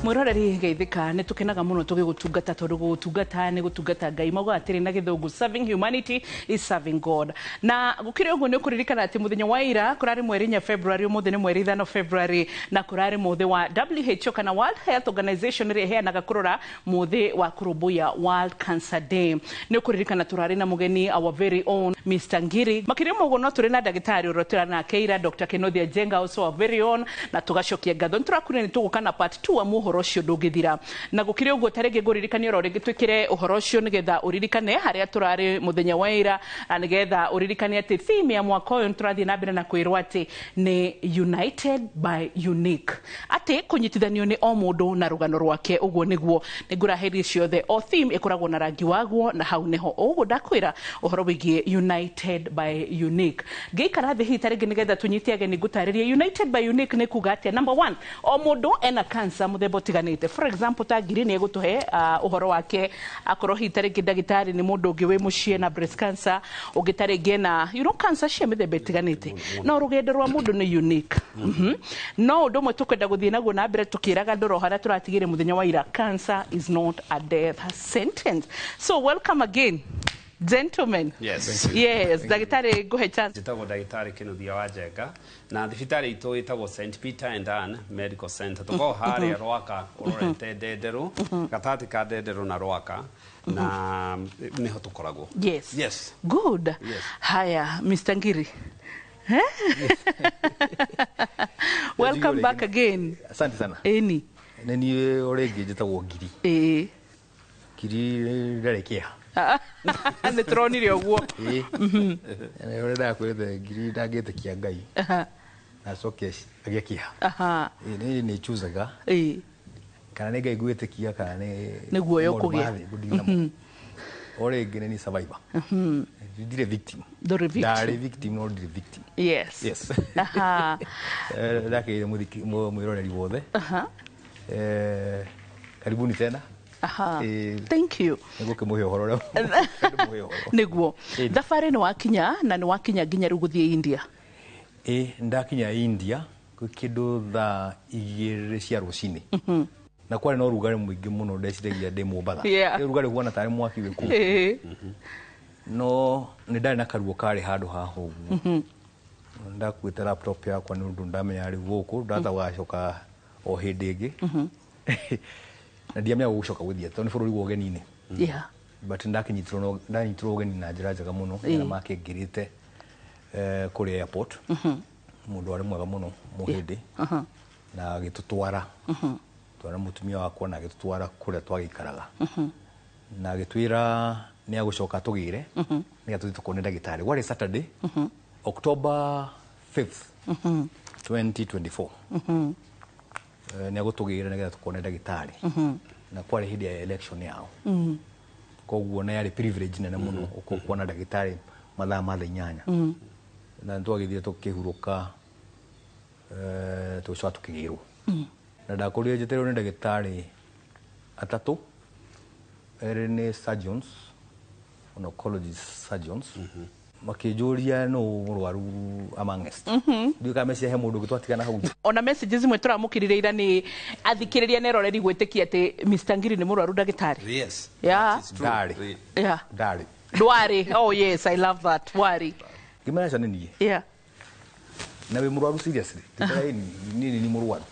Mwiroreri geithika, nĩ tũkenaga mũno tũgĩgũtungata, tondũ gũgũtungata nĩ gũtungata Ngai. Maugaga atĩrĩ na Gĩthũngũ, "Serving humanity is serving God." Na gũkĩrĩ ũguo, nĩ ũkũririkana atĩ mũthenya wa ira kũrarĩ mweri 4 February, ũmũthĩ nĩ mweri 5 February, na kũrarĩ mũthĩ wa WHO kana World Health Organization, ĩrĩa ĩheanaga kũrora mũthĩ wa kũrũmbũiya World Cancer Day. Nĩ ũkũririkana tũrarĩ na mũgeni, our very own Mr Ngiri. Makĩria ma ũguo, no tũrĩ na ndagĩtarĩ ũrĩa tũrĩ nake ira, Dr Kenothia Njenga, also our very own, na tũgacokia ngatho. Nĩ tũrakwĩra nĩ tũgũka na part 2, amu ũhoro ũcio ndũngĩthira. Na gũkĩrĩ ũguo, ta rĩngĩ ngũririkania oro rĩngĩ twĩkĩre ũhoro ũcio nĩgetha ũririkane harĩa tũrarĩ mũthenya wa ira, na nĩgetha ũririkane atĩ theme ya mwaka ũyũ nĩ tũrathiĩ na mbere na kwĩrwo atĩ nĩ "United by Unique", atĩ kũnyitithanio nĩ o mũndũ na rũgano rwake. Ũguo nĩguo nĩ ngũraherie ciothe, o theme ĩkoragwo na rangi waguo, na hau nĩho ũguo ndakwĩra ũhoro wĩgiĩ "United by Unique". Ngĩikara thĩ hihi ta rĩngĩ nĩgetha tũnyite ageni, ngũtarĩrie "United by Unique" nĩ kuga atĩa. Number one, o mũndũ ena cancer mũthemba ũtiganĩte. For example, ta Ngiri nĩ egũtũhe ũhoro wake, akorwo hihi ta rĩngĩ ndagĩtarĩ nĩ mũndũ ũngĩ wĩ mũciĩ na breast cancer, ũngĩ ta rĩngĩ ena cancer cia mĩthemba ĩtiganĩte, no rũgendo rwa mũndũ nĩ unique. No ũndũ ũmwe tũkwenda gũthiĩ naguo na mbere tũkĩraga andũ ro harĩa tũratigĩre mũthenya wa ira, cancer is not a death sentence. So welcome again, gentlemen. Yes. Yes, ndagĩtarĩ, ngũhe chance. Njĩtagwo ndagĩtarĩ Kĩnuthia wa Njenga, na thibitarĩ itũ ĩtagwo St Peter and Ann Medical Center. Tũkoragwo harĩa Rwaka, ũrorete Ndenderũ, gatagatĩ ka Ndenderũ na Rwaka, na nĩho tũkoragwo. Yes. Yes. Good. Yes. Haya, Mr Ngiri. Eh? Welcome back again. Asante sana. Ĩni. Nĩ niĩ o rĩngĩ njĩtagwo Ngiri. Ngiri ndarĩ kĩeha. Nĩ tũronire ũguo. Ĩĩ. Ũrĩa ndakwĩrĩte, Ngiri ndangĩtĩkia Ngai na acoke agĩe kĩeha. Ĩĩ, niĩ nĩ chuzaga kana nĩ Ngai ngwĩtĩkia kana nĩ Nĩ guoya maũndũ ũkũgĩa. ma thĩ ngũdeal namo. O rĩngĩ nĩ niĩ survivor, ndirĩ victim. Ndũrĩ victim. Ndarĩ victim no ndirĩ victim. Yes. Yes. Ndakĩire mwĩroreri wothe. Karibuni tena. Thank you. Nĩguo kĩmũhe ũhoro ũrĩa ndĩmũhe ũhoro. Nĩguo thabarĩ nĩ wakinya, na nĩ wakinya nginya rĩu gũthiĩ India. Ĩ, ndakinya India gwĩ kĩndũ thaa 2 cia rũcinĩ, na kwarĩ na ũrugarĩ mũingĩ mũno, ndeciragia ndĩ Mombatha. Ũrugarĩ huana tarĩ mwaki wĩ kũu. No nĩ ndarĩ na karuo karĩ handũ haha ũguo. Ndakuĩte laptop yakwa nĩ ũndũ ndamenya rĩu gũkũ ndata gũgacoka o hĩndĩ ĩngĩ, na ndiamenya gũgũcoka gũthiĩ tondũ nĩ bũrũri wa ũgeni-inĩ. But ndakĩnyitirwo ndanyitirwo ũgeni na njĩra njega mũno, arĩa makĩngĩrĩte kũrĩa airport, mũndũ warĩ mwega mũno, Mũhĩndĩ, na agĩtũtwara, twara mũtumia wakwa, na agĩtũtwara kũrĩa twagĩikaraga, na agĩtwĩra nĩ agũcoka tũgĩre nĩgetha tũthiĩ tũkone ndagĩtarĩ. Gwarĩ Saturday, October 5th 2024. Nĩ agũtũgĩra nĩgetha tũkone ndagĩtarĩ, na kwarĩ hĩndĩ ya election yao, koguo na yarĩ privilege nene mũno ũkũ kuona ndagĩtarĩ mathaa ma thaa 8. Na nĩ twagĩthire tũkĩhurũka, tũgĩcoka tũkĩgĩrwo, na ndakorire njetereirwo nĩ ndagĩtarĩ atatũ, erĩ nĩ surgeons, oncologist surgeons. Makĩnjũria nũ mũrwaru amongst, ndiũĩ kana meciria he mũndũ ũngĩ twatigana hau nja. Ona messages imwe tũramũkĩrire ira nĩ athikĩrĩria na eroreri gwĩtĩkia atĩ Mr Ngiri nĩ mũrwaru, ndagĩtarĩ. Yes. Yeah. That is true. Ndarĩ. Ndarĩ. Ndwarĩ. Oh yes, I love that. Warĩ. Ngĩmera acio nĩ niĩ. Na wĩ mũrwaru seriously? Ngĩmera ĩĩ, niĩ nĩ mũrwaru,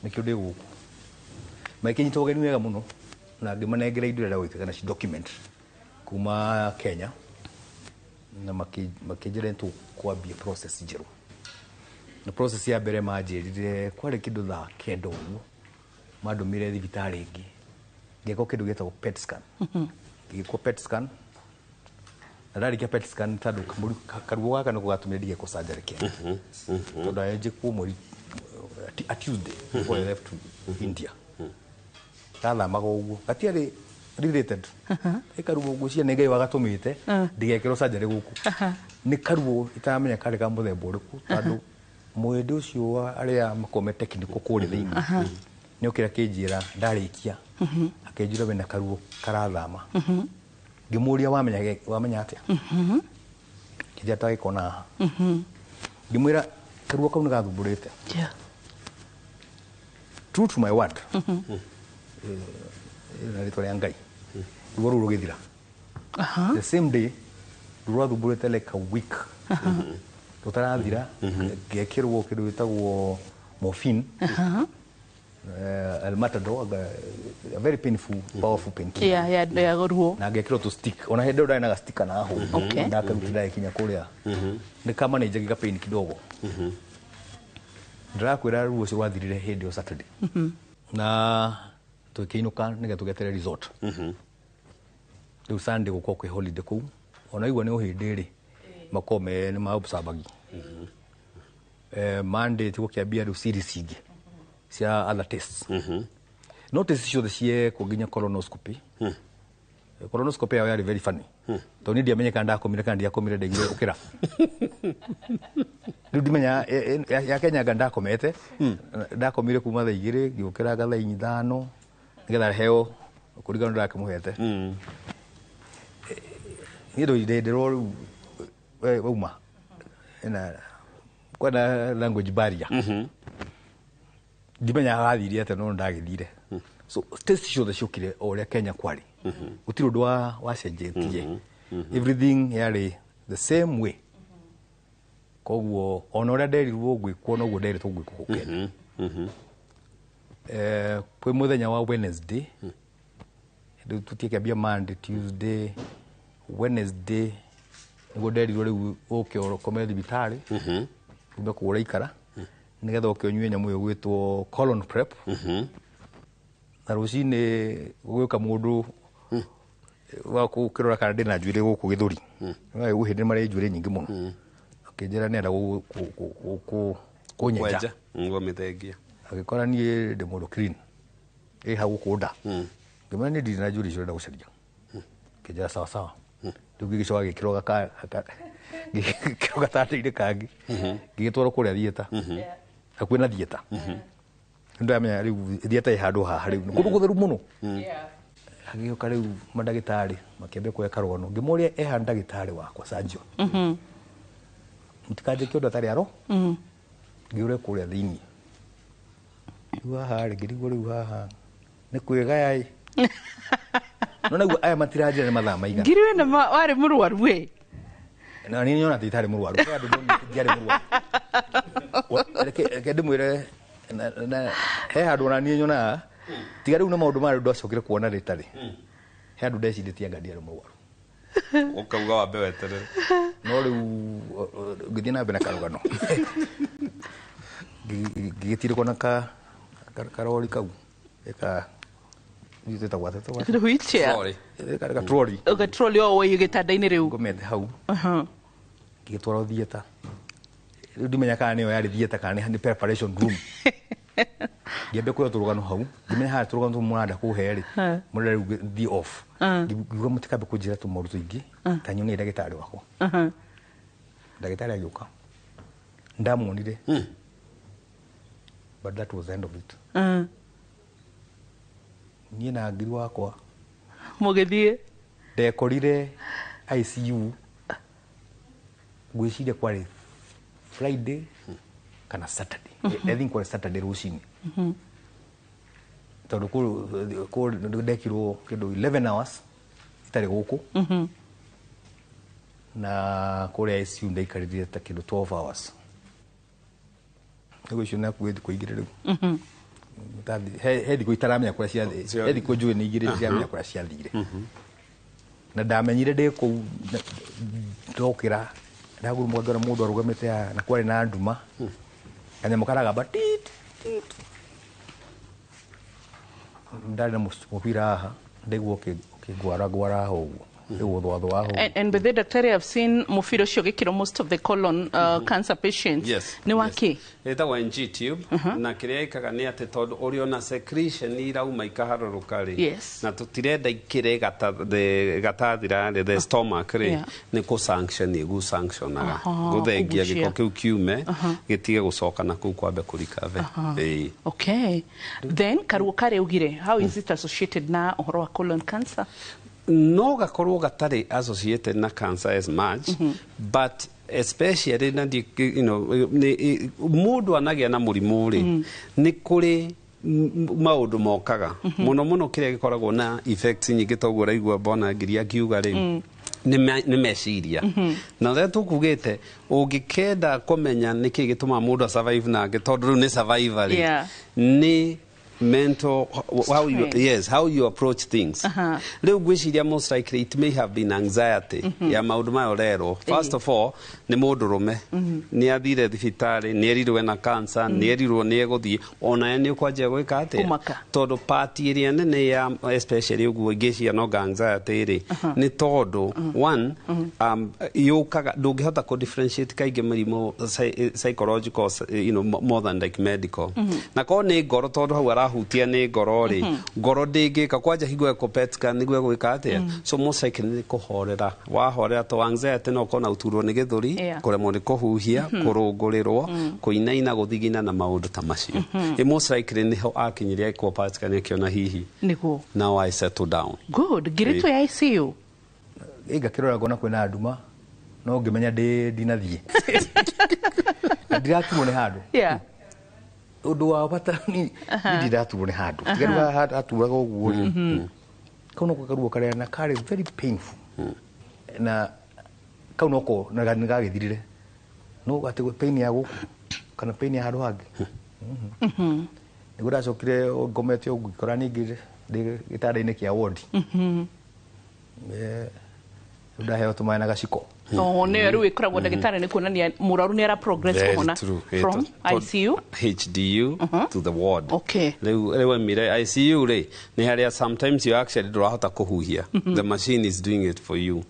nĩkĩo ndĩ gũkũ. Makĩnyita ũgeni wega mũno, na ngĩmanengera indo iria ndagũikaraga nacio, document kuma Kenya, na makĩnjĩra nĩ tũkwambia process njerũ. Na process ya mbere manjĩrire kwarĩ kĩndũ thaa 9 ũguo, mandũmire thibitarĩ ĩngĩ ngĩkwo kĩndũ gĩtagwo PET scan. Ngĩgĩkwo PET scan, na ndarĩkia PET scan, tondũ karuo gaka nĩko gatũmire ndigekwo surgery Kenya, tondũ njĩkwo mweri a Tuesday before I left to India, gathamaga ũguo, gatiarĩ related, ĩ karuo ngwĩciria nĩ Ngai wagatũmĩte ndigekĩrwo surgery gũkũ. Nĩ karuo itaramenya karĩ ka mũthemba ũrĩkũ, tondũ mũhĩndĩ ũcio wa arĩa makoragwo me technical kũrĩa thĩinĩ nĩ okire akĩnjĩra, ndarĩkia akĩnjĩra wĩna karuo karathama. Ngĩmũria, wamenya wamenya atĩa? Kĩnjĩra tagĩkona haha. Ngĩmwĩra karuo kau nĩ gathumbũrĩte. True to my word, na rĩtwa rĩa Ngai, ruo rũu rũgĩthira. The same day, ruo rwathumbũrĩte like a week rũtarathira, ngekĩrwo kĩndũ gĩtagwo morphine, Almatador, a very painful, powerful painkiller. Yeah, ruo. Na ngekĩrwo tũ stick, ona hĩndĩ ĩyo ndarĩ na ga stick kana hũ, ndakarutire ndagĩkinya kũrĩa, nĩ kamanage ga pain kidogo. Ndĩrakwĩra, ruo ũcio rwathirire hĩndĩ ĩyo Saturday, na tũkĩinũka nĩgetha tũgetere result. Rĩu Sunday gũkorwo kwĩ holiday kũu, ona igua nĩ ũhĩndĩ rĩ makorwo me nĩ maobsabagi. Monday tũgũkĩambia rĩu series ingĩ cia other tests, no test ciothe ciekwo nginya colonoscopy. Colonoscopy yao yarĩ very funny, tondũ niĩ ndiamenye kana ndakomire kana ndiakomire. Ndaiguire ũkĩra rĩu ndimenya ya Kenya anga ndakomete. Ndakomire kuma thaa 2, ngĩũkĩranga thaa 5 nĩgetha heo kũringana na ndakĩmũhete. Niĩ ndĩrwo rĩu we wauma ena kwena language barrier, ndimenya gathire atĩa, no ndagĩthire. So test ciothe ciokire o ũrĩa Kenya kwarĩ, gũtirĩ ũndũ wa wacenjetie, everything yarĩ the same way. Koguo ona ũrĩa nderirwo ngwĩkwo noguo nderirwo ngwĩkwo kũu Kenya. Kwĩ mũthenya wa Wednesday, rĩu tũtiĩkĩambia Monday, Tuesday, Wednesday nĩguo nderirwo rĩu ũke ũkome thibitarĩ, ume kũu ũraikara, nĩgetha ũke ũnyue nyamũ ĩyo gwĩtwo colon prep. Na rũcinĩ gũgĩũka mũndũ wa gũkĩrora kana ndĩna njuĩrĩ gũkũ gĩthũri. Hĩndĩ marĩ njuĩrĩ nyingĩ mũno, akĩnjĩra nĩenda kũnyenja. Kwenja ngo mĩthengia. Agĩkora niĩ ndĩ mũndũ clean ĩ hau gũkũ nda. Ngĩmwĩra niĩ ndirĩ na njuĩrĩ icio ũrenda gũcaria. Akĩnjĩra sawa sawa. Rĩu gĩgĩcoka gĩkĩrwo gatanda-inĩ kangĩ, gĩgĩtwarwo kũrĩa theatre, hakuhĩ na theatre. Nĩndamenya rĩu theatre ĩ handũ haha, rĩu nĩ kũndũ gũtheru mũno. Hagĩũka rĩu mandagĩtarĩ makĩambia kuoya karũgano. Ngĩmoria eha ndagĩtarĩ wakwa surgeon, mũtikanjĩke ũndũ atarĩ aro. Ngĩũre kũrĩa thĩiniĩ, rĩu haha rĩ, ngĩrigwo rĩu haha nĩ kwĩgaya ĩ, no naguo aya matiranjĩra nĩ mathaa maigana. Ngiri wĩna warĩ mũrwaru ĩ. Na niĩ nyona atĩ itarĩ mũrwaru. Kwĩ andũ ndonire ndiarĩ mũrwaru. Reke ndĩmwĩre, he handũ ona niĩ nyonaga tiga rĩu na maũndũ marĩa ndacokire kuona rĩtarĩ, he handũ ndecirĩtie anga ndiarĩ mũrwaru. Ũkauga wambe weterere. No rĩu ngĩthiĩ na mbere na karũgano, ngĩgĩtirĩkwo na karori kau ĩka twĩtagwo atĩa? Wheelchair. Sorry. Ga trolley. Gatroli o wĩ gĩtanda-inĩ rĩu. Ngomete hau, ngĩgĩtwarwo theatre. Rĩu ndimenya kana nĩyo yarĩ theatre kana nĩ preparation room. Ngĩambia kuoya tũrũgano hau, ngĩmenya haha tũrũgano tũu mũranda kũhe rĩ, mũrenda rĩu thiĩ off. Ngiuga mũtikambe kũnjĩra tũmaũndũ tũingĩ, ta nyone ndagĩtarĩ wakwa. Ndagĩtarĩ agĩũka, ndamuonire, but that was the end of it. Niĩ na ngiri wakwa Mũgĩthiĩ. Ndekorire ICU, ngwĩciria kwarĩ Friday kana Saturday. I think kwarĩ Saturday rũcinĩ, tondũ kũ ndekirwo kĩndũ 11 hours itarĩ gũkũ, na kũrĩa ICU ndaikarire ta kĩndũ 12 hours. Nĩguo icio nakuĩ thikũ 2 rĩu. He thikũ itaramenya kũrĩa ciathire, he thikũ njũĩ nĩ 2 itiramenya kũrĩa ciathire. Na ndamenyire ndĩ kũu, ndokĩra ndagurumũka ngĩona mũndũ arũgamĩte haha, na kwarĩ na nduma, kanyamũ karagamba tit tit. Ndarĩ na mũbira haha, ndaigua ũkĩngwarangwara haha ũguo, rĩu ũthwathwa haha ũguo. And by the doctor, I've seen mũbira ũcio ũgĩkĩrwo most of the colon cancer patients. Yes. Nĩ wa kĩ? Ĩtagwo NG tube, na kĩrĩa ĩkaga nĩ atĩ tondũ ũrĩ ona secretion irauma ikaharũrũka rĩ, na tũtirenda ikĩre gatathira rĩ, the stomach rĩ, nĩ kũ sanction ĩgu sanctionaga gũthengia kũgucia. Gĩko kĩu kiume, gĩtige gũcoka na kũu kwambe kũrikave. Ĩĩ. Okay. Then karuo karĩa ugire, how is it associated na ũhoro wa colon cancer? No gakorwo gatarĩ associated na cancer as much, but especially na mũndũ anagĩa na mũrimũ rĩ, nĩ kũrĩ Maũndũ mokaga mũno mũno, kĩrĩa gĩkoragwo na effects nyingĩ toguo ũraigua bona ngiri akiuga rĩ, nĩ meciria. Na ũrĩa tũkugĩte, ũngĩkenda kũmenya nĩkĩ gĩtũmaga mũndũ a survive nangĩ, tondũ rĩu nĩ survivor rĩ, nĩ mental, how you, Strength. Yes, how you approach things. Rĩu ngwĩciria most likely it may have been anxiety ya maũndũ maya ũrerwo. First of all, nĩ mũndũrũme, nĩ athire thibitarĩ, nĩ erirwo ena cancer, nĩ erirwo nĩ egũthiĩ, onawe nĩ ũkwanjia gwĩka atĩa? Kũmaka. Tondũ part ĩrĩa nene ya especially ũguo ingĩciria no anxiety rĩ, nĩ tondũ one, yũkaga ndũngĩhota kũ differentiate kaingĩ mĩrimũ psychological, more than like medical. Na korwo nĩ ngoro, tondũ hau arahutia nĩ ngoro rĩ, ngoro ndĩngĩka kwanja hingo ĩko PET scan nĩguo ĩgwĩka atĩa. So most likely nĩ kũhorera wahorera, to anxiety no ũkorwo na ũturwo nĩ gĩthũri, kũremwo nĩ kũhuhia, kũrũngũrĩrwo, kũinaina, gũthigina na maũndũ ta macio. Most likely nĩho akinyire ekwo PET scan akĩona hihi Nĩguo. now I settle down. Good. Ngirĩtwo ya ICU. Ngakĩrora ngona kwĩna nduma, no ngĩmenya ndĩ ndinathiĩ na ndiraturwo nĩ handũ. Ũndũ wa bata ni ndiraturwo nĩ handũ, tiga rĩu haturaga ũguo rĩ, kau noko karuo karĩa na karĩ very painful, na kau noko na nĩ gagĩthirire, no atĩ pain ya gũkũ kana pain ya handũ hangĩ. Nĩguo ndacokire ngomete ũguo, ngĩkora ningĩ ndĩ gĩtanda-inĩ kĩa wodi. Rĩu ndaheo tũmaĩ na gaciko. Oh, nĩyo rĩu ĩkoragwo ndagĩtarĩ nĩ kuonania mũrwaru nĩ ara progress Very kũhona true. from ICU HDU to the ward. Rĩu emire ICU rĩ, nĩ harĩa sometimes you actually ndũrahota kũhuhia, the machine is doing it for you,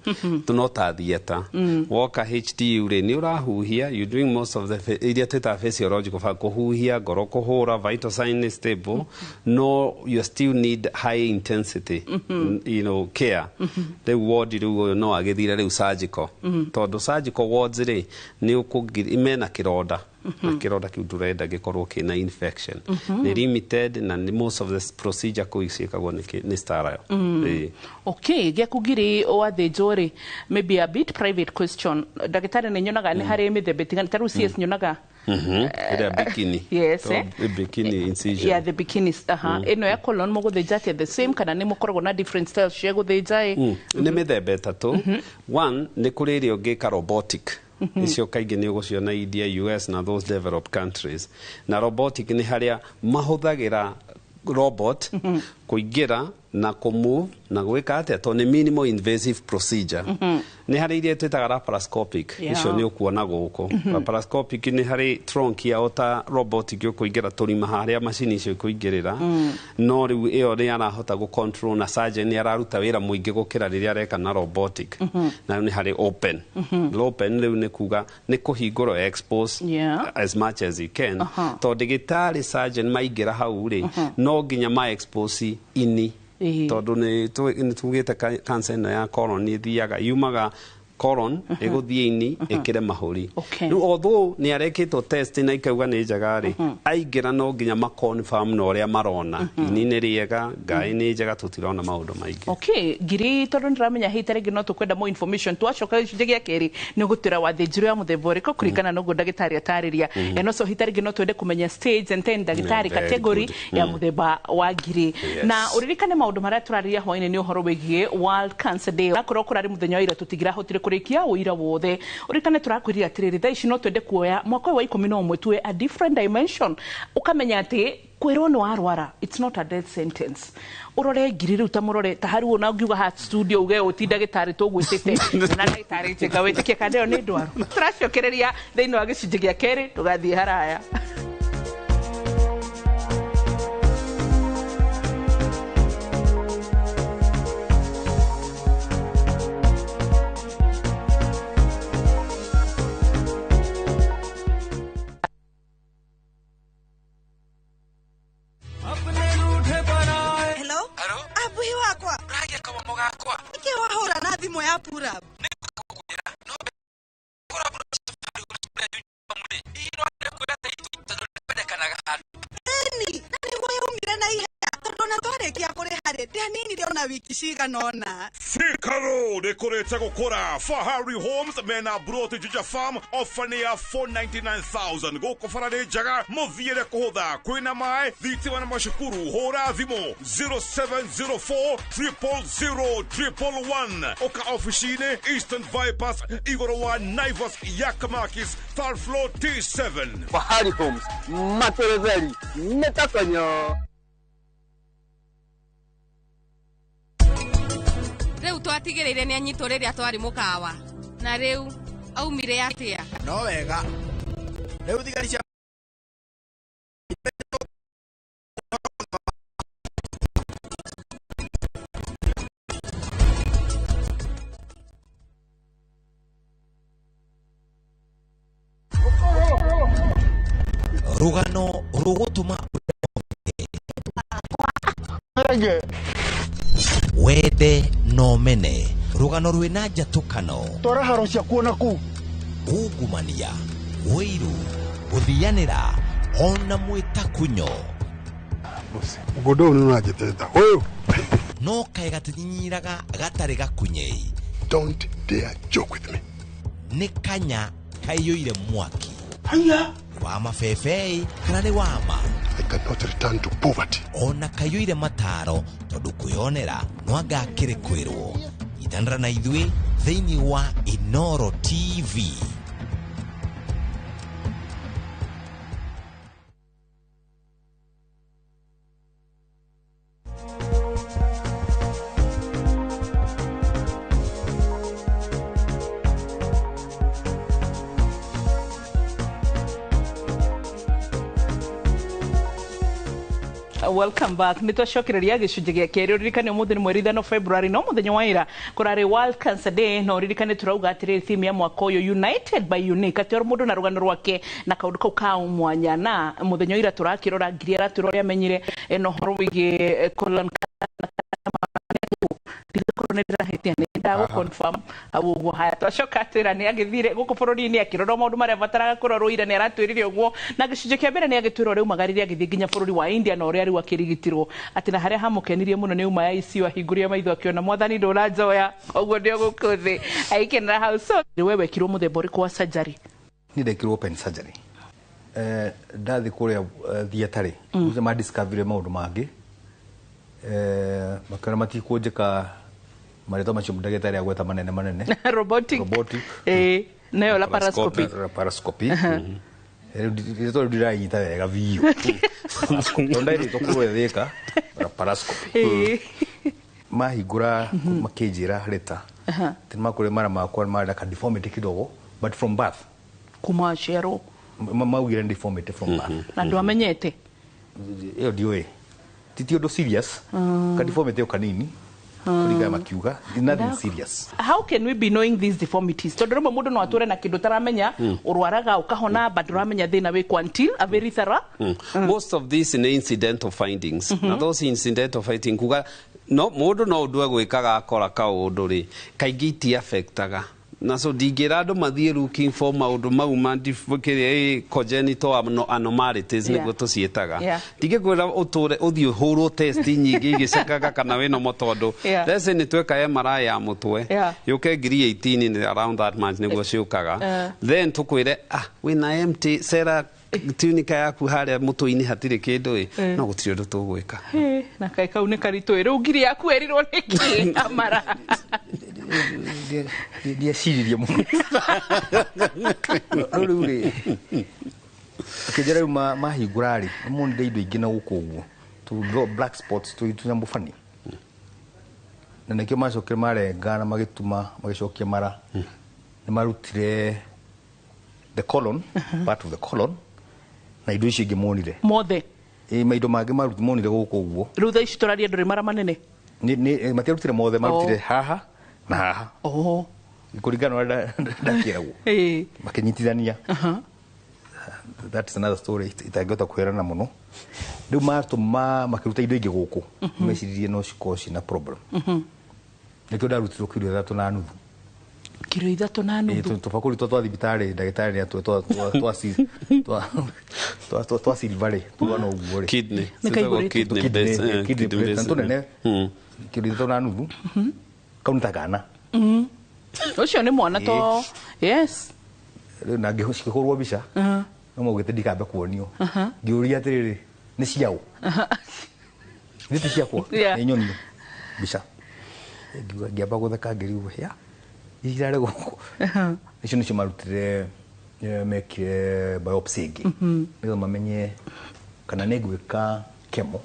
to no ta theatre. Woka HDU rĩ, nĩ ũrahuhia, you doing most of the iria twĩtaga physiological kũhuhia, ngoro kũhũra, vital sign is stable, no you still need high intensity care. Rĩu ward rĩu ũyũ no agĩthire rĩu surgical, tondũ surgical wards rĩ, nĩ ũkũngiri mena kĩronda, na kĩronda kĩu ndũrenda gĩkorwo kĩna infection. Nĩ limited na nĩ most of the procedure kũu ciĩkagwo nĩ sterile. Ĩĩ. Okay, gĩaku ngiri wathĩnjwo rĩ, maybe a bit private question, ndagĩtarĩ, nĩ nyonaga nĩ harĩ mĩthemba ĩtiganĩte, ta rĩu CS nyonaga. Ĩrĩa bikini. Yes, To eh. Bikini incision. Yeah, the bikinis. Aha, ĩno ya colon mũgũthĩnja atĩa? The same kana nĩ mũkoragwo na different styles cia gũthĩnja ĩ? Nĩ mĩthemba ĩtatũ. One, nĩ kũrĩ ĩrĩa ũngĩka robotic. Icio kaingĩ nĩ ũgũciona India, US na those developed countries. Na robotic nĩ harĩa mahũthagĩra robot kũingĩra na kũmove na gwĩka atĩa, tondũ nĩ minimal invasive procedure. Nĩ harĩ iria twĩtaga laparoscopic. Icio nĩ ũkuona gũkũ. Laparoscopic nĩ harĩ trunk ya ota robotic ũkũingĩra tũrima harĩa macini icio ikũingĩrĩra, no rĩu ĩyo nĩ arahota gũ control na surgeon nĩ araruta wĩra mũingĩ gũkĩra rĩrĩa areka na robotic. Na nĩ harĩ open. Open rĩu nĩ kuga nĩ kũhingũrwo expose as much as you can, tondũ ndagĩtarĩ surgeon maingĩra hau rĩ, no nginya ma expose ini, tondũ nĩ tugĩte cancer ĩno ya colon nĩ ĩthiaga yumaga colon ĩgũthiĩ ini ĩkĩre mahũri. Rĩu although nĩ arekĩtwo test na ikauga nĩ njega rĩ, aingĩra no nginya ma confirm na ũrĩa marona ini nĩ rĩega, ngaĩ nĩ njega, tũtirona maũndũ maingĩ. Okay, ngiri, tondũ ndĩramenya hihi tarĩngĩ no tũkwenda more information, twacoka gĩcunjĩ gĩa kerĩ nĩ ũgũtwĩra wathĩnjirwo ya mũthemba ũrĩkũ kũringana na ũguo ndagĩtarĩ atarĩria, and also hihi tarĩngĩ no twende kũmenya stage and then ndagĩtarĩ Yeah, very category good. ya mũthemba wa ngiri. Na ũririkane maũndũ marĩa tũrarĩria hwainĩ nĩ ũhoro wĩgiĩ World Cancer Day. Akorwo kũrarĩ mũthenya wa ira, tũtingĩrahotire kũrĩkia ũira wothe. Ũririkane tũrakwĩrire atĩrĩrĩ, thaa ici no twende kuoya mwaka ũyũ wa 11 tuwe a different dimension, ũkamenya atĩ kwĩrwo nĩ warwara, it's not a death sentence. Ũrore ngiri rĩu ta mũrore ta harĩ ona ũngiuga ha studio uge ũti ndagĩtarĩ tũgwĩtĩte na ndagĩtarĩ Njenga wĩtĩkie kana ĩyo nĩ ndwaru. Tũracokereria thĩinĩ wa gĩcunjĩ gĩa kerĩ, ndũgathiĩ haraya. Hello? Abuhi wakwa. Ũragia kawamo gakwa. Nĩkĩ wahũra na thimũ ya purab? na wiki cigana ũna. Thika Road ĩkũrĩte gũkũra. Fahari Homes mena broti Juja Farm ofa nĩ ya 499,000. Gũkũ bara nĩ njega, mũthiĩre kũhũtha, kwĩna maĩ, thitima na macukuru. Hũra thimũ 0704 000 111. Ũka ofici-inĩ Eastern Bypass igũrũ wa Naivas Yakamakis third floor T7. Fahari Homes materetheri nĩtakonyo. Rĩu twatigĩrĩire nĩ anyitwo rĩrĩa twarĩ mũkawa. Na rĩu aumire atĩa? No wega. Rĩu thigari cia Rugano rũgũtũma wende no mene, rũgano rwĩna njatũkano, twara haro ciakuo na kũu, ungumania, ũiru, gũthianĩra ona mwĩtakunyo. Mũgũnda ũyũ nĩ ũranjĩtĩte ũyũ. No kaĩ gatinyinyiraga gatarĩ gakunyei. Don't dare joke with me. Nĩ kanya kaiyũire mwaki. Haya. Wa mabebei kana nĩ wama. I cannot return to poverty. Ona kaiyũire mataro tondũ kwĩyonera no anga akĩrĩ kwĩrwo. Nyitanĩra na ithuĩ thĩinĩ wa Inoro TV. Welcome back. Nĩ twacokereria gĩcunjĩ gĩa kerĩ. Ũririkane ũmũthĩ nĩ mweri 5 February, no mũthenya wa ira kũrarĩ World Cancer Day, na ũririkane tũrauga atĩrĩrĩ theme ya mwaka ũyũ United by Unique, atĩ o mũndũ na rũgano rwake na kaũndũ kau ka mwanya. Na mũthenya wa ira tũrakĩrora ngiri aratwĩra ũrĩa amenyire na ũhoro wĩgiĩ colon confirm hau ũguo. Haya, twacoka atwĩra nĩ agĩthire gũkũ bũrũri-inĩ akĩrora maũndũ marĩa abataraga kũrorwo ira, nĩ aratwĩrire ũguo. Na gĩcunjĩ kĩa mbere nĩ agĩtwĩra ũrĩa aumagarire agĩthiĩ nginya bũrũri wa India na ũrĩa rĩu akĩrigitirwo, atĩ na harĩa hamũkenirie mũno nĩ uma ya ICU ahingũrire maitho akĩona mwathani ndũranjoya, koguo ndĩ gũkũ thĩ aikenera hau. So we wekirwo mũthemba ũrĩkũ wa surgery? Niĩ ndekirwo open surgery. Ndathiĩ kũrĩa theatre rĩ, ma discover maũndũ mangĩ, makĩona matikũnjĩka marĩtwa macio ndagĩtarĩ agweta manene manene. Robotic, nayo laparoscopy. Laparoscopy. Rĩtwa rĩu ndiranyita wega biũ tondũ ndarĩtwo kũrĩa Thĩka laparoscopy. Mahingũra makĩnjĩra rĩta atĩ nĩmakũrĩ mara makwa marĩ na ka deformity kidogo, but from birth, kuma aciarwo maugire nĩ deformity from birth. Na ndwamenyete? Ĩyo ndiũĩ, ti ũndũ serious, ka deformity o kanini kũringana makiuga, nothing serious. How can we be knowing these deformities? Tondũ rĩmwe mũndũ no atũre na kĩndũ ũtaramenya, ũrwaraga ũkahona, but ndũramenya thĩna wĩkũ until a very thorough. Most of these nĩ incidental findings. Na those incidental findings kuga no mũndũ no ũndũ egwĩkaga akora kaũndũ rĩ, kaingĩ iti affectaga. Na so ndingĩra andũ mathiĩ looking for maũndũ mau ma kĩrĩa congenital anomalities nĩguo tũciĩtaga. Ndingĩkwĩra ũtũre ũthiĩ ũhũrwo test nyingĩ igĩcekaga kana wĩna mo tondũ let's say nĩ tweka MRI ya mũtwe yũke 18,000 nĩ around that much nĩguo ciũkaga, then tũkwĩre wĩna empty sera tunika yaku harĩa mũtwe-inĩ hatirĩ kĩndũ ĩ, no gũtirĩ ũndũ tũgwĩka. Na kaĩ kau nĩ karitũ ĩ, rĩu ngiri yaku ĩrirwo nĩkĩ Amara? Ndieciririe mũno. Rĩu rĩ, akĩnjĩra rĩu mahingũra rĩ, monire indo ingĩ na gũkũ ũguo, tu black spots tũnyamũ funny. Na nĩkĩo macokire marenga na magĩtuma magĩcokia mara. Nĩ marutire the colon, part of the colon, na indo icio ingĩ monire. Mothe? Maindo mangĩ monire gũkũ ũguo. Rĩu thaa ici tũraria ndũrĩ mara manene? Matiarutire mothe, marutire haha na haha. Kũringana na ũrĩa ndakĩragwo. Makĩnyitithania. That's another story itangĩhota kwĩrana mũno. Rĩu matũma makĩruta indo ingĩ gũkũ, meciririe no cikorwo ciĩna problem. Nĩkĩo ndarutirwo kiro 3.5. Kiro 3 na nuthu. Tũbakũri twa thibitarĩ ndagĩtarĩ nĩ atwe twa twa twa twa twa silver rĩ tũgana ũguo rĩ. Kidney. Nĩ kaihũrĩte. Kidney base. Kidney plate tũnene kiro 3 na nuthu. Kau nĩ ta kana. Ũcio nĩ mwana to. Yes. Rĩu na ngĩhũrwo mbica no maugĩte ndikambe kuonio. Ngĩũria atĩrĩrĩ nĩ ciaũ? Nĩ ti ciakwa? Nĩ nyonio mbica. Ngiuga ngĩamba gũtheka ngĩrigwo ya irarĩ gũkũ. Icio nĩcio marutire mekire biopsy ĩngĩ nĩgetha mamenye kana nĩ ngwĩka chemo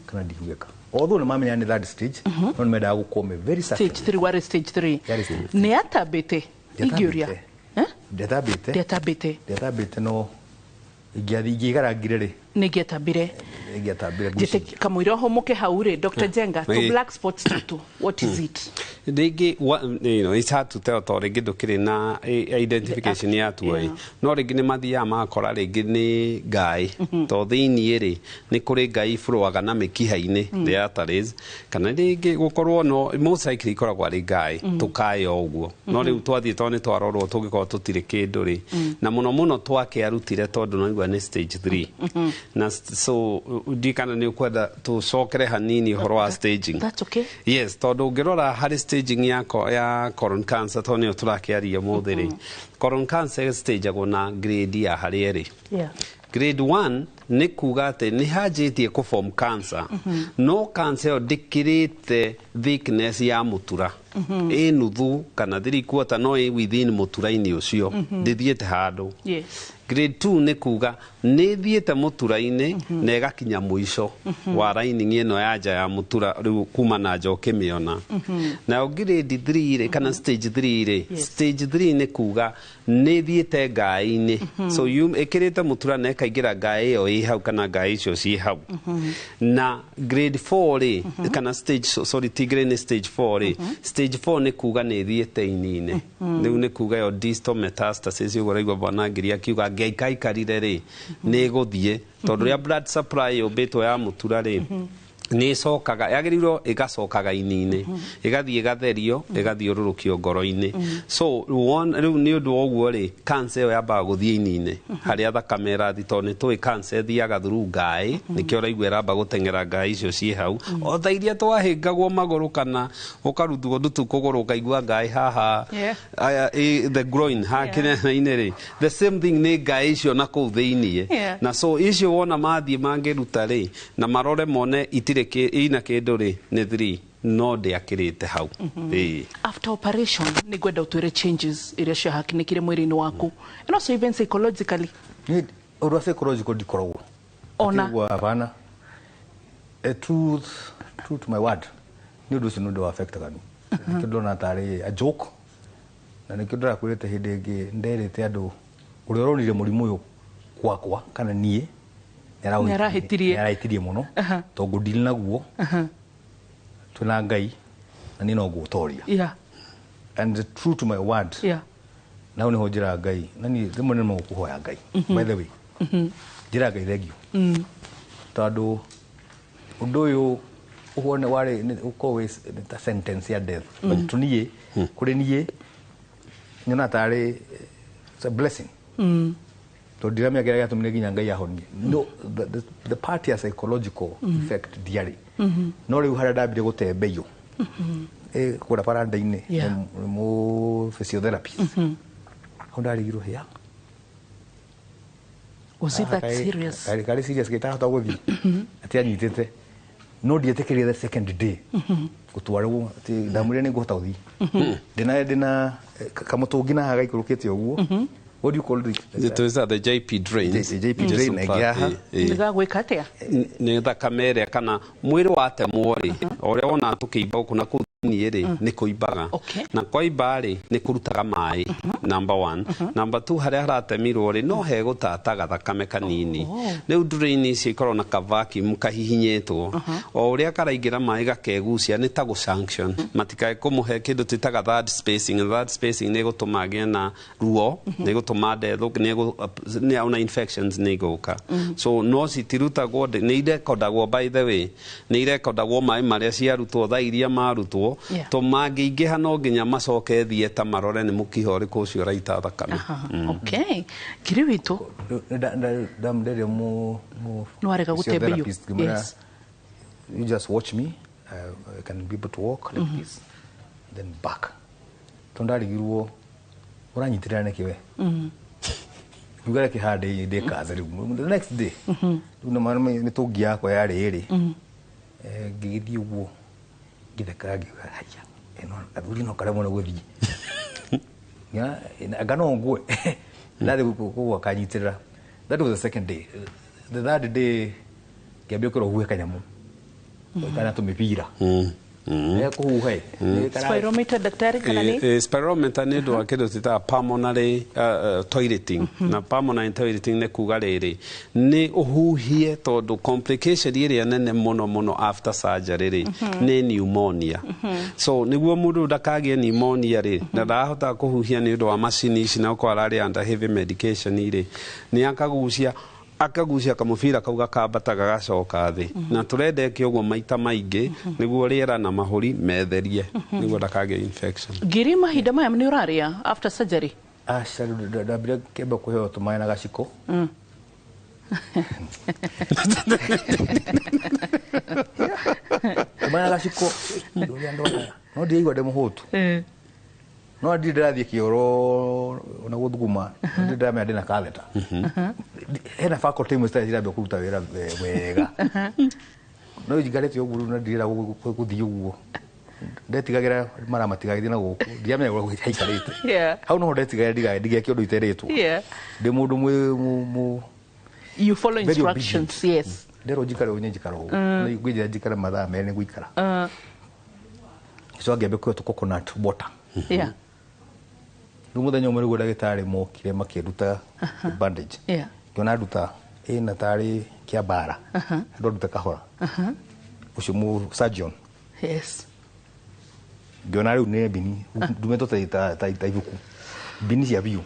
kana ndigwĩka. Although nĩ mamenya nĩ third stage, no nĩ mendaga gũkorwo me very certain. Stage 3 warĩ stage 3. Yarĩ stage 3. Nĩ atambĩte ingĩũria. Ndiatambĩte. Ndiatambĩte. Ndiatambĩte no ingĩigarangire rĩ. Nĩ ingĩatambire. Ingĩatambire. Njĩte kamũira ũhũmũke hau rĩ, Dr. Njenga, to black spots tũtũ, what is it? Rĩngĩ, you know, it's hard to tell tondũ rĩngĩ ndũkĩrĩ na identification ya tuo ĩ. No rĩngĩ nĩ mathiaga magakora rĩngĩ nĩ ngaĩ. Tondũ thĩiniĩ rĩ, nĩ kũrĩ ngai ibũrũaga na mĩkiha-inĩ, the arteries, kana rĩngĩ gũkorwo no, most likely ikoragwo arĩ ngaĩ, tũkaĩ o ũguo. No rĩu twathiĩ tondũ nĩ twarorwo tũngĩkorwo tũtirĩ kĩndũ rĩ. Na mũno mũno twakĩarutire tondũ no igua nĩ stage 3. Na so ndikana nĩ ũkwenda tũcokere hanini ũhoro wa staging. That's okay. Yes, tondũ ũngĩrora harĩ staging ya colon cancer tondũ nĩyo tũrakĩaria ũmũthĩ rĩ. Colon cancer stagagwo na grade ya harĩa ĩrĩ. Yeah. Grade 1 nĩ kuga atĩ nĩ hanjĩtie kũ form cancer. No cancer ĩyo ndĩkĩrĩte thickness ya mũtura. Ĩ nuthu kana 3/4 no ĩ within mũtura-inĩ ũcio. Ndĩthiĩte handũ. Yes. Grade 2 nĩ kuga nĩ thiĩte mũtura-inĩ na ĩgakinya mũico wa lining ĩno ya nja ya mũtura rĩu kuma na nja ũkĩmĩona. Nayo grade 3 rĩ kana stage 3 rĩ, stage 3 nĩ kuga nĩ thiĩte ngaĩ-inĩ. So ĩkĩrĩte mũtura na ĩkaingĩra ngaĩ ĩyo ĩ hau kana ngaĩ icio ciĩ hau. Na grade 4 rĩ kana stage, sorry, ti grade, nĩ stage 4 rĩ. Stage 4 nĩ kuga nĩ thiĩte ini-inĩ. Rĩu nĩ kuga ĩyo distal metastasis ũguo ũraigua bwana Ngiri akiuga angĩaikaikarire rĩ nĩ ĩgũthiĩ tondũ rĩa blood supply yũmbĩtwo ya mũtura rĩ nĩ ĩcokaga yagĩrĩirwo ĩgacokaga ini-inĩ ĩgathiĩ ĩgatherio ĩgathiũrũrũkio ngoro-inĩ. So rĩu nĩ ũndũ wa ũguo rĩ cancer ĩyo yambaga gũthiĩ ini-inĩ harĩa thakame ĩrathiĩ tondũ nĩ tũĩ cancer ĩthiaga through ngaĩ nĩkĩo ũraigua ĩramba gũteng'era ngaĩ icio ciĩ hau o ta iria twahĩngagwo magũrũ kana ũkarutwo ndutu kũgũrũ ũkaigua ngaĩ haha the groin hakĩnene-inĩ rĩ the same thing nĩ ngaĩ icio na kũu thĩiniĩ. Na so icio wona mathiĩ mangĩruta rĩ na marore mone itirĩ ina kĩndũ rĩ nĩ 3 no ndĩakĩrĩte hau. After operation nĩ ngwenda ũtwĩre changes iria ciahakinikire mwĩrĩ-inĩ waku and also even psychologically. Nĩ ũndũ wa psychological ndikoragwo ona hapana. Truth to my word nĩ ũndũ ũcio nĩ ũndũ wa affectaga niĩ. Nĩkĩo ndona tarĩ a joke na nĩkĩo ndĩrakwĩrĩte hĩndĩ ĩngĩ nderĩte andũ ũrĩa ũronire mũrimũ ũyũ gwakwa kana niĩ nĩarahĩtirie mũno tondũ ngũdeal naguo twĩna Ngai na niĩ no ngũũtoria. And true to my word na hau nĩho njĩraga Ngai na niĩ rĩmwe nĩ kũhoya Ngai by the way njĩraga Ngai thengiũ tondũ ũndũ ũyũ ũhone warĩ ũkorwo wĩ ta sentence ya death but to niĩ kũrĩ niĩ nyona tarĩ it's a blessing. Tondũ ndiramenya kĩrĩa gĩatũmire nginya Ngai ahonie. No, the part ya psychological effect ndiarĩ. No rĩu harĩa ndambire gũtembeio kũrĩa baranda-inĩ nĩ mũ physiotherapist hau ndarigirwo hĩa. Was it that serious? Karĩ serious gĩtahota gũthiĩ atĩ anyitĩte no ndietĩkĩrire the second day gũtwarwo atĩ ndamwĩrire nĩ ngũhota gũthiĩ ndĩna kamũtũngi na haha gaikũrũkĩte ũguo. What do you call it? Those are the JP drains. The JP drain ĩngĩ Nĩgagwĩka atĩa? Nĩ thakame ĩrĩa kana mwĩrĩ watemwo rĩ o ũrĩa wona tũkĩimba gũkũ na kũu thĩiniĩ rĩ nĩ kũimbaga. Na kwaimba rĩ nĩ kũrutaga maĩ number 1. Number 2 harĩa haratemirwo rĩ no hegũtataga thakame kanini. Rĩu drain icio ikoragwo na ka vacuum kahihinyĩtwo o ũrĩa karaingĩra maĩ gakegucia nĩ ta gũ sanction matikae kũmũhe kĩndũ twĩtaga third spacing. Third spacing nĩ ĩgũtũma agĩe na ruo nĩ ĩgũtũma ndethũ nĩ ona infections nĩ igũka. So no citirutagwo nĩ irekondagwo by the way nĩ irekondagwo maĩ marĩa ciarutwo thaa iria marutwo ũguo to mangĩingĩha no nginya macoke theatre marore nĩ mũkiha ũrĩkũ ũcio ũraita thakame. Okay, ngiri witũ ndamnderia mu nĩwarega gũtembeio. Yes. You just watch me, I can be able to walk like this, then back. Tondarigirwo ũranyitirĩra nĩkĩ we? Ngiuga reke haha ndĩkaze rĩu the next day. Rĩu na mĩtũngi yakwa yarĩ ĩrĩ. Ngĩgĩthiĩ ũguo ngĩtheka ngiuga haya ĩno athuri no karemwo nĩ gũthiĩ. Anga no ngue. Ndathiĩ kũgwa akanyitĩrĩra. That was the second day. The third day ngĩambia kwĩrwo huhe kanyamũ kana tũmĩbira. Kũhuha. Spirometer daktari kana nĩ? Spirometer nĩ ũndũ wa kĩndũ twĩtaga pulmonary toileting. Na pulmonary toileting nĩ kuga rĩrĩ nĩ ũhuhie tondũ complication ĩrĩa nene mũno mũno after surgery rĩ nĩ pneumonia. So nĩguo mũndũ ndakagĩe pneumonia rĩ na ndahota kũhuhia nĩ ũndũ wa macini ici na ũkorwo ararĩ under heavy medication rĩ nĩ akagucia kamũbira kau gakambata gagacoka thĩ na tũrenda eke ũguo maita maingĩ nĩguo rĩera na mahũri metherie nĩguo ndakagĩe infection. Ngiri mahinda maya nĩ ũrarĩa after surgery? Aca, ndambire kĩamba kũheo tũmaĩ na gaciko. Tũmaĩ na gaciko ũrĩa ndona no ndiaigua ndĩ mũhũtu. No ndirĩ ndĩrathiĩ kĩoro ona gũthuguma ndirĩ ndĩramenya ndĩna catheter. Hena faculty imwe citarĩ cirambia kũruta wĩra wega. No njikarĩte ũguo rĩu na ndirĩra gũthiĩ ũguo. Ndetigagĩra mara matigagĩthiĩ na gũkũ ndiramenya ũrĩa haikarĩte. Hau noho ndetigagĩra ndigeke ũndũ iterĩtwo. Ndĩ mũndũ mwĩ You follow instructions, yes. Nderwo njikare ũguo njikara ũguo. Ngwĩnjĩra njikare mathaa merĩ nĩngũikara. So ngĩambia kũheo tũ coconut water. Yeah. Rĩu mũthenya ũmwe nĩguo ndagĩtarĩ mokire makĩnduta bandage. Ngĩona nduta ĩna tarĩ kĩa mbara. Andũ anduta kahora. Ũcio mũ surgeon. Yes. Ngĩona rĩu nĩ mbini ndumĩtwo ta ibuku. Mbini cia biũ.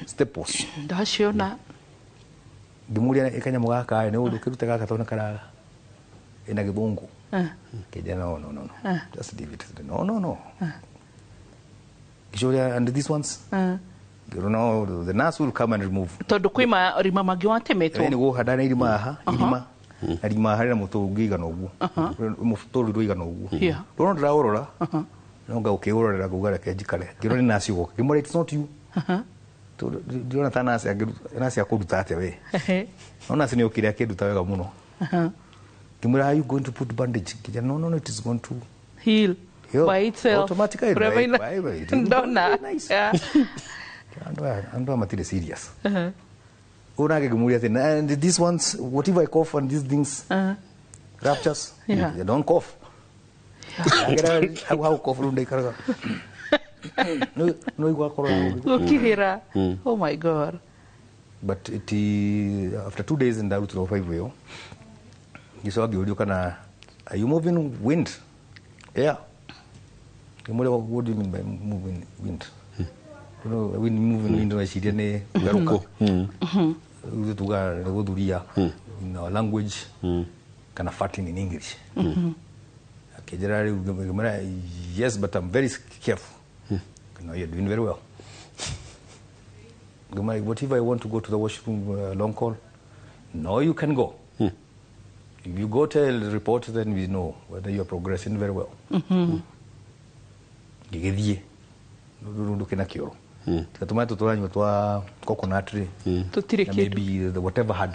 Staples. Ndaciona. Ngĩmũria kanyamũ gaka nĩ ũndũ ũkĩrute gaka tondũ karaga ĩna gĩthũngũ. Kĩnjĩra no no no. Just leave it. No no no. Ngĩcoria and these ones? You know, the nurse will come and remove. Tondũ kwĩ marima mangĩ watemetwo. Nĩ gũhanda na irima haha, irima. Na irima harĩ na mũtũngi igana ũguo. Mũtũrũ ũigana ũguo. Rũno ndĩraũrora. No ngaũkĩũrorera ngauga reke njikare. Ngĩrwo nĩ nurse ũgoka. Ngĩmwĩra it's not you. Tondũ ndĩrona ta nurse nurse akũruta atĩa we. No nurse nĩ okire akĩnduta wega mũno. Ngĩmwĩra are you going to put bandage? Ngĩnjĩra no no no it is going to heal. By itself. Automatically. Ndona. Andũ matirĩ serious. Ũnake ngĩmũria atĩ and these ones what if I cough and these things ruptures? You don't cough. Hau hau cough rĩu ndaikaraga. No igua korora. Gũkirĩra. Oh my God. But it after 2 days ndarutirwo 5 ĩyo. Ngĩcoka ngĩũrio kana are you moving wind? Yeah. What do you mean by moving wind? You know, wind moving wind weciria nĩ kũgarũka. Ithuĩ tugaga nĩ gũthuria in our language kana farting in English. Akĩnjĩra rĩu ngĩmwĩra yes but I'm very careful. No, you're doing very well. Ngĩmwĩra what if I want to go to the washroom long call? No, you can go. If you go tell report then we know whether you are progressing very well. Ngĩgĩthiĩ rũndũ kĩna kĩoro tiga tũmaĩ tũtũ tũranyua twa coconut rĩ tũtirĩ na kĩndũ maybe the whatever had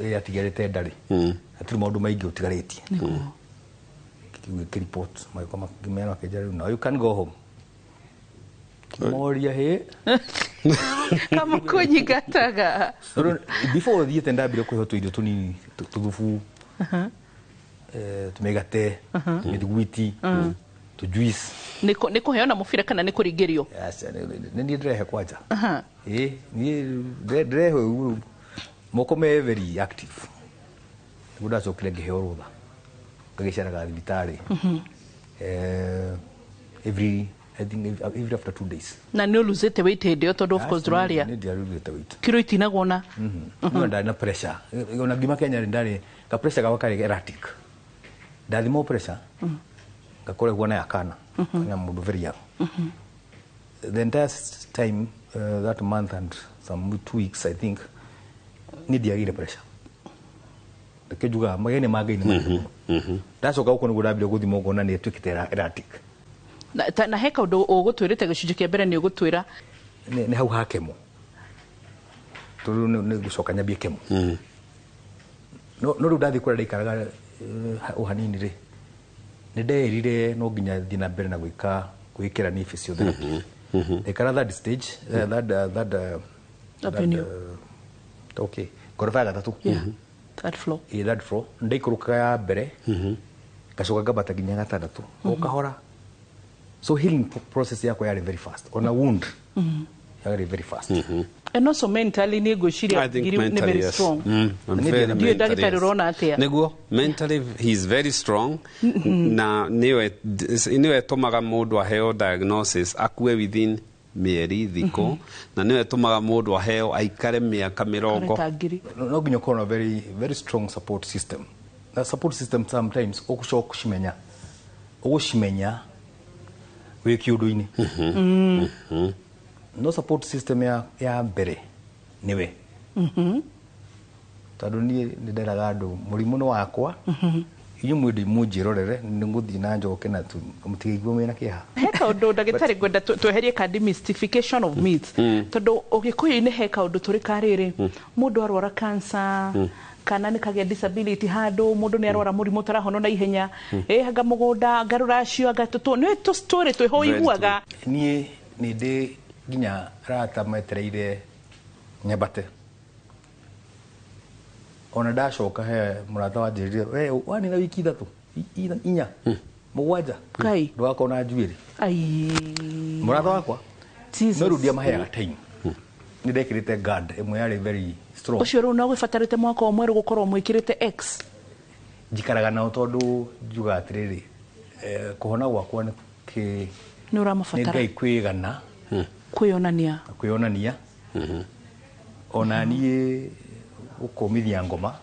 yatigarĩte nda rĩ hatirĩ maũndũ maingĩ ũtigarĩtie. Ngĩripot magĩũka makĩmera makĩnjĩra rĩu now you can go home. Ngĩmoria hĩ kama kũnyingataga. Before ũthiĩte ndambire kũheo tũirio tũnini tũthubu tũmĩgate mĩthiguiti tũ juice. Nĩ kũheo na mũbira kana nĩ kũringĩrio? Aca nĩ niĩ ndĩrehe kwanja. Ĩ niĩ ndĩrehe moko me very active. Nĩguo ndacokire ngĩheo rũtha ngagĩceraga thibitarĩ every I think every after 2 days. Na nĩ ũluzĩte weight hĩndĩ ĩyo tondũ of course ndũrarĩa. Nĩ ndiaruzĩte weight. Kiro itinagwo na. No ndarĩ na pressure. Ona ngiuma Kenya rĩ ndarĩ ka pressure gakwa karĩ erratic. Ndathimwo pressure. Ngakora ĩhuana ya kana kana mũndũ very young. The entire time, that month and some 2 weeks, I think, nĩ ndiagire pressure. Reke njugaga mageni ma Ngai nĩ manene mũno. Ndacoka gũkũ nĩguo ndambire gũthimwo ngona nĩ ĩtuĩkĩte erratic. Na he kaũndũ ũgũtwĩrĩte gĩcunjĩ kĩa mbere nĩ ũgũtwĩra. Nĩ hau ha kemo, tondũ nĩ ngũcoka nyambie kemo. No rĩu ndathiĩ kũrĩa ndaikaraga o hanini rĩ, nĩ ndeĩrire no nginya thiĩ na mbere na gwĩka gwĩkĩra niĩ physiotherapy. Ndaikara third stage, third Avenue. Okay, ngoroba ya gatatũ. Yeah. Third floor. Ĩ third floor ndaikũrũkaga ya mbere, ngacoka ngambata nginya gatandatũ o kahora. So healing process yakwa yarĩ very fast, ona wound yarĩ very fast. And also mentally nĩ ngwĩciria I think Ngiri nĩ mentally, very yes. strong. I'm Nĩ very ndiĩ Ndiũĩ mentally, ndagĩtarĩ yes. ũrona atĩa? Nĩguo, mentally he is very strong na nĩwe ĩtũmaga mũndũ aheo diagnosis akue within mĩeri thikũ, na nĩwe ĩtũmaga mũndũ aheo aikare mĩaka mĩrongo. Ta Ngiri. No nginya ũkorwo na very very strong support system, na support system sometimes ũgũcoka gũcimenya, ũgũcimenya wĩ kĩũndũ-inĩ. No support system ya mbere nĩwe, tondũ niĩ nĩ nderaga andũ mũrimũ nĩ wakwa, inyuĩ mwĩndĩ mũnjĩrorere, nĩ ngũthiĩ na njoke na mũtigaigue mwĩna kĩeha. He kaũndũ ndagĩtarĩ ngwenda tweherie ka demystification of myths, tondũ ũgĩkũyũ-inĩ he kaũndũ tũrĩ ka rĩrĩ, mũndũ arwara cancer kana nĩ kagĩa disability handũ, mũndũ nĩ arwara mũrimũ ũtarahonwo na ihenya, ĩ anga mũgũnda, anga rũracio, anga tũtũ, nĩ tũ story twĩho Very ũiguaga. Niĩ nĩ ndĩ nginya arata metereire nyambate. Ona ndacoka he mũrata wanjĩrire, we wanina wiki 3, 4, 7, Ngai. ndũgakorwo na njuĩrĩ. Ai. Mũrata wakwa Jesus. no rĩu ndiamaheaga time, nĩ ndekĩrĩte guard ĩmwe yarĩ very strong. Ũcio rĩu no gwĩbatarĩte mwaka ũmwe rĩu gũkorwo mwĩkĩrĩte X. Njikaraga nao tondũ njugaga atĩrĩrĩ, kũhona gwakwa nĩ Nĩ nĩ ũramabatara. Ngai kwĩgana, kwĩyonania, na kwĩyonania, ona niĩ gũkũmithia ngoma,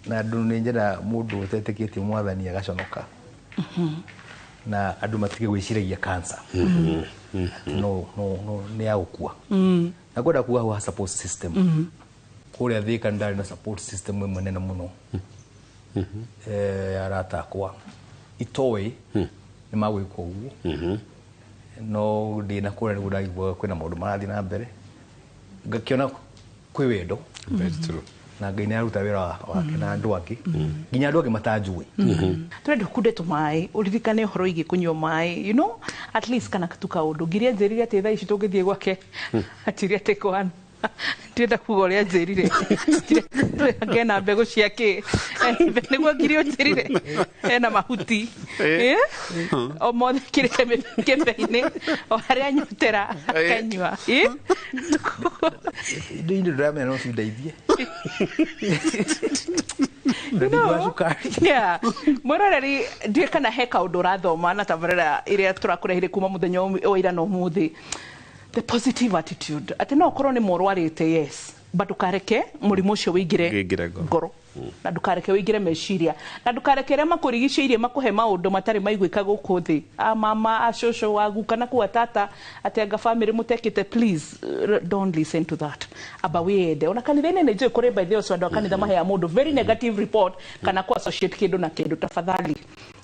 na andũ nĩ njenda mũndũ ũtetĩkĩtie mwathani agaconoka, na andũ matige gwĩciragia cancer atĩ no nĩ ya gũkua. Na ngwenda kuga hau ha support system, kũrĩa Thika nĩ ndarĩ na support system ĩmwe nene mũno, ya arata akwa itoĩ nĩ magwĩka ũguo, no ndĩna kũrĩa nĩguo ndaiguaga kwĩna maũndũ marathiĩ na mbere, ngakĩona kwĩ wendo. Very true. Na Ngai nĩ aruta wĩra wake na andũ angĩ, nginya andũ angĩ matanjũĩ. Tũrenda ũkunde tũmaĩ, ũririkane ũhoro wĩgiĩ kũnyua maĩ, at least kana tu kaũndũ. Ngiri anjĩrire atĩ thaa ici tũngĩthiĩ gwake anjĩrire atĩ kwana ndirenda kuga ũrĩa anjĩrire ngena mbegũ cia kĩ nĩguo Ngiri ũnjĩrire ena mahuti. O mothe kĩrĩte mĩkebe-inĩ, o harĩa anyotera akanyua. Indo indo ndĩramenya no cindeithie na ndingĩnyua cukari. Yeah. Mwĩroreri, ndiũĩ kana he kaũndũ ũrathoma na tabarĩra ĩrĩa tũrakũreheire kuma mũthenya wa ira na ũmũthĩ, the positive attitude, atĩ no ũkorwo nĩ mũrwarĩte, yes, but ndũkareke mũrimũ ũcio wĩingĩre Wĩingĩre ngoro. ngoro, na ndũkareke wĩingĩre meciria, na ndũkareke arĩa makũrigicĩirie makũhe maũndũ matarĩ maiguĩka gũkũ thĩ, a mama, a cũcũ, a guka na kũu a tata, atĩ anga family mũtekĩte. Please, don't listen to that. Amba wĩyende. Ona kanitha-inĩ nĩ njũĩ kũrĩ, by the way, andũ a kanitha maheaga mũndũ very negative report kana kũ associate kĩndũ na kĩndũ. Tafadhali,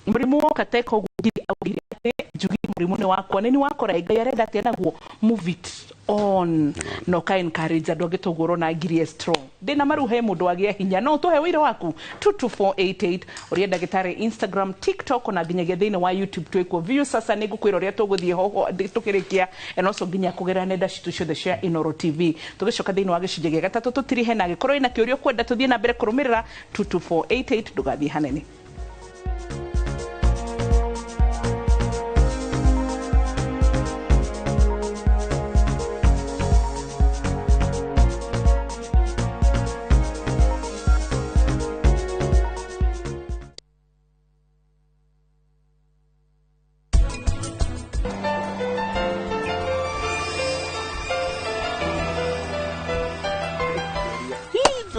mũrimũ woka teka ũguo Ngiri augire atĩ njugi mũrimũ nĩ wakwa, nĩ wakora Ngai arenda atĩa naguo, move it on na ũka encourage andũ angĩ toguo ũrona Ngiri e strong. Ndĩna maru he mũndũ wagĩa hinya, no ũtũhe ũira waku 22488, ũrĩa ndagĩtarĩ Instagram, TikTok, ona nginyagia thĩinĩ wa YouTube twĩkuo. View sasa nĩ ngũkwĩra ũrĩa tũgũthiĩ hoho tũkĩrĩkia, and also nginya kũgerera nenda citũ ciothe cia Inooro TV. Tũgĩcoka thĩinĩ wa gĩcunjĩ gĩa gatatũ tũtirihe, na angĩkorwo ĩna kĩũria ũkwenda tũthiĩ na mbere kũrũmĩrĩra 22488, ndũgathiĩ hanene.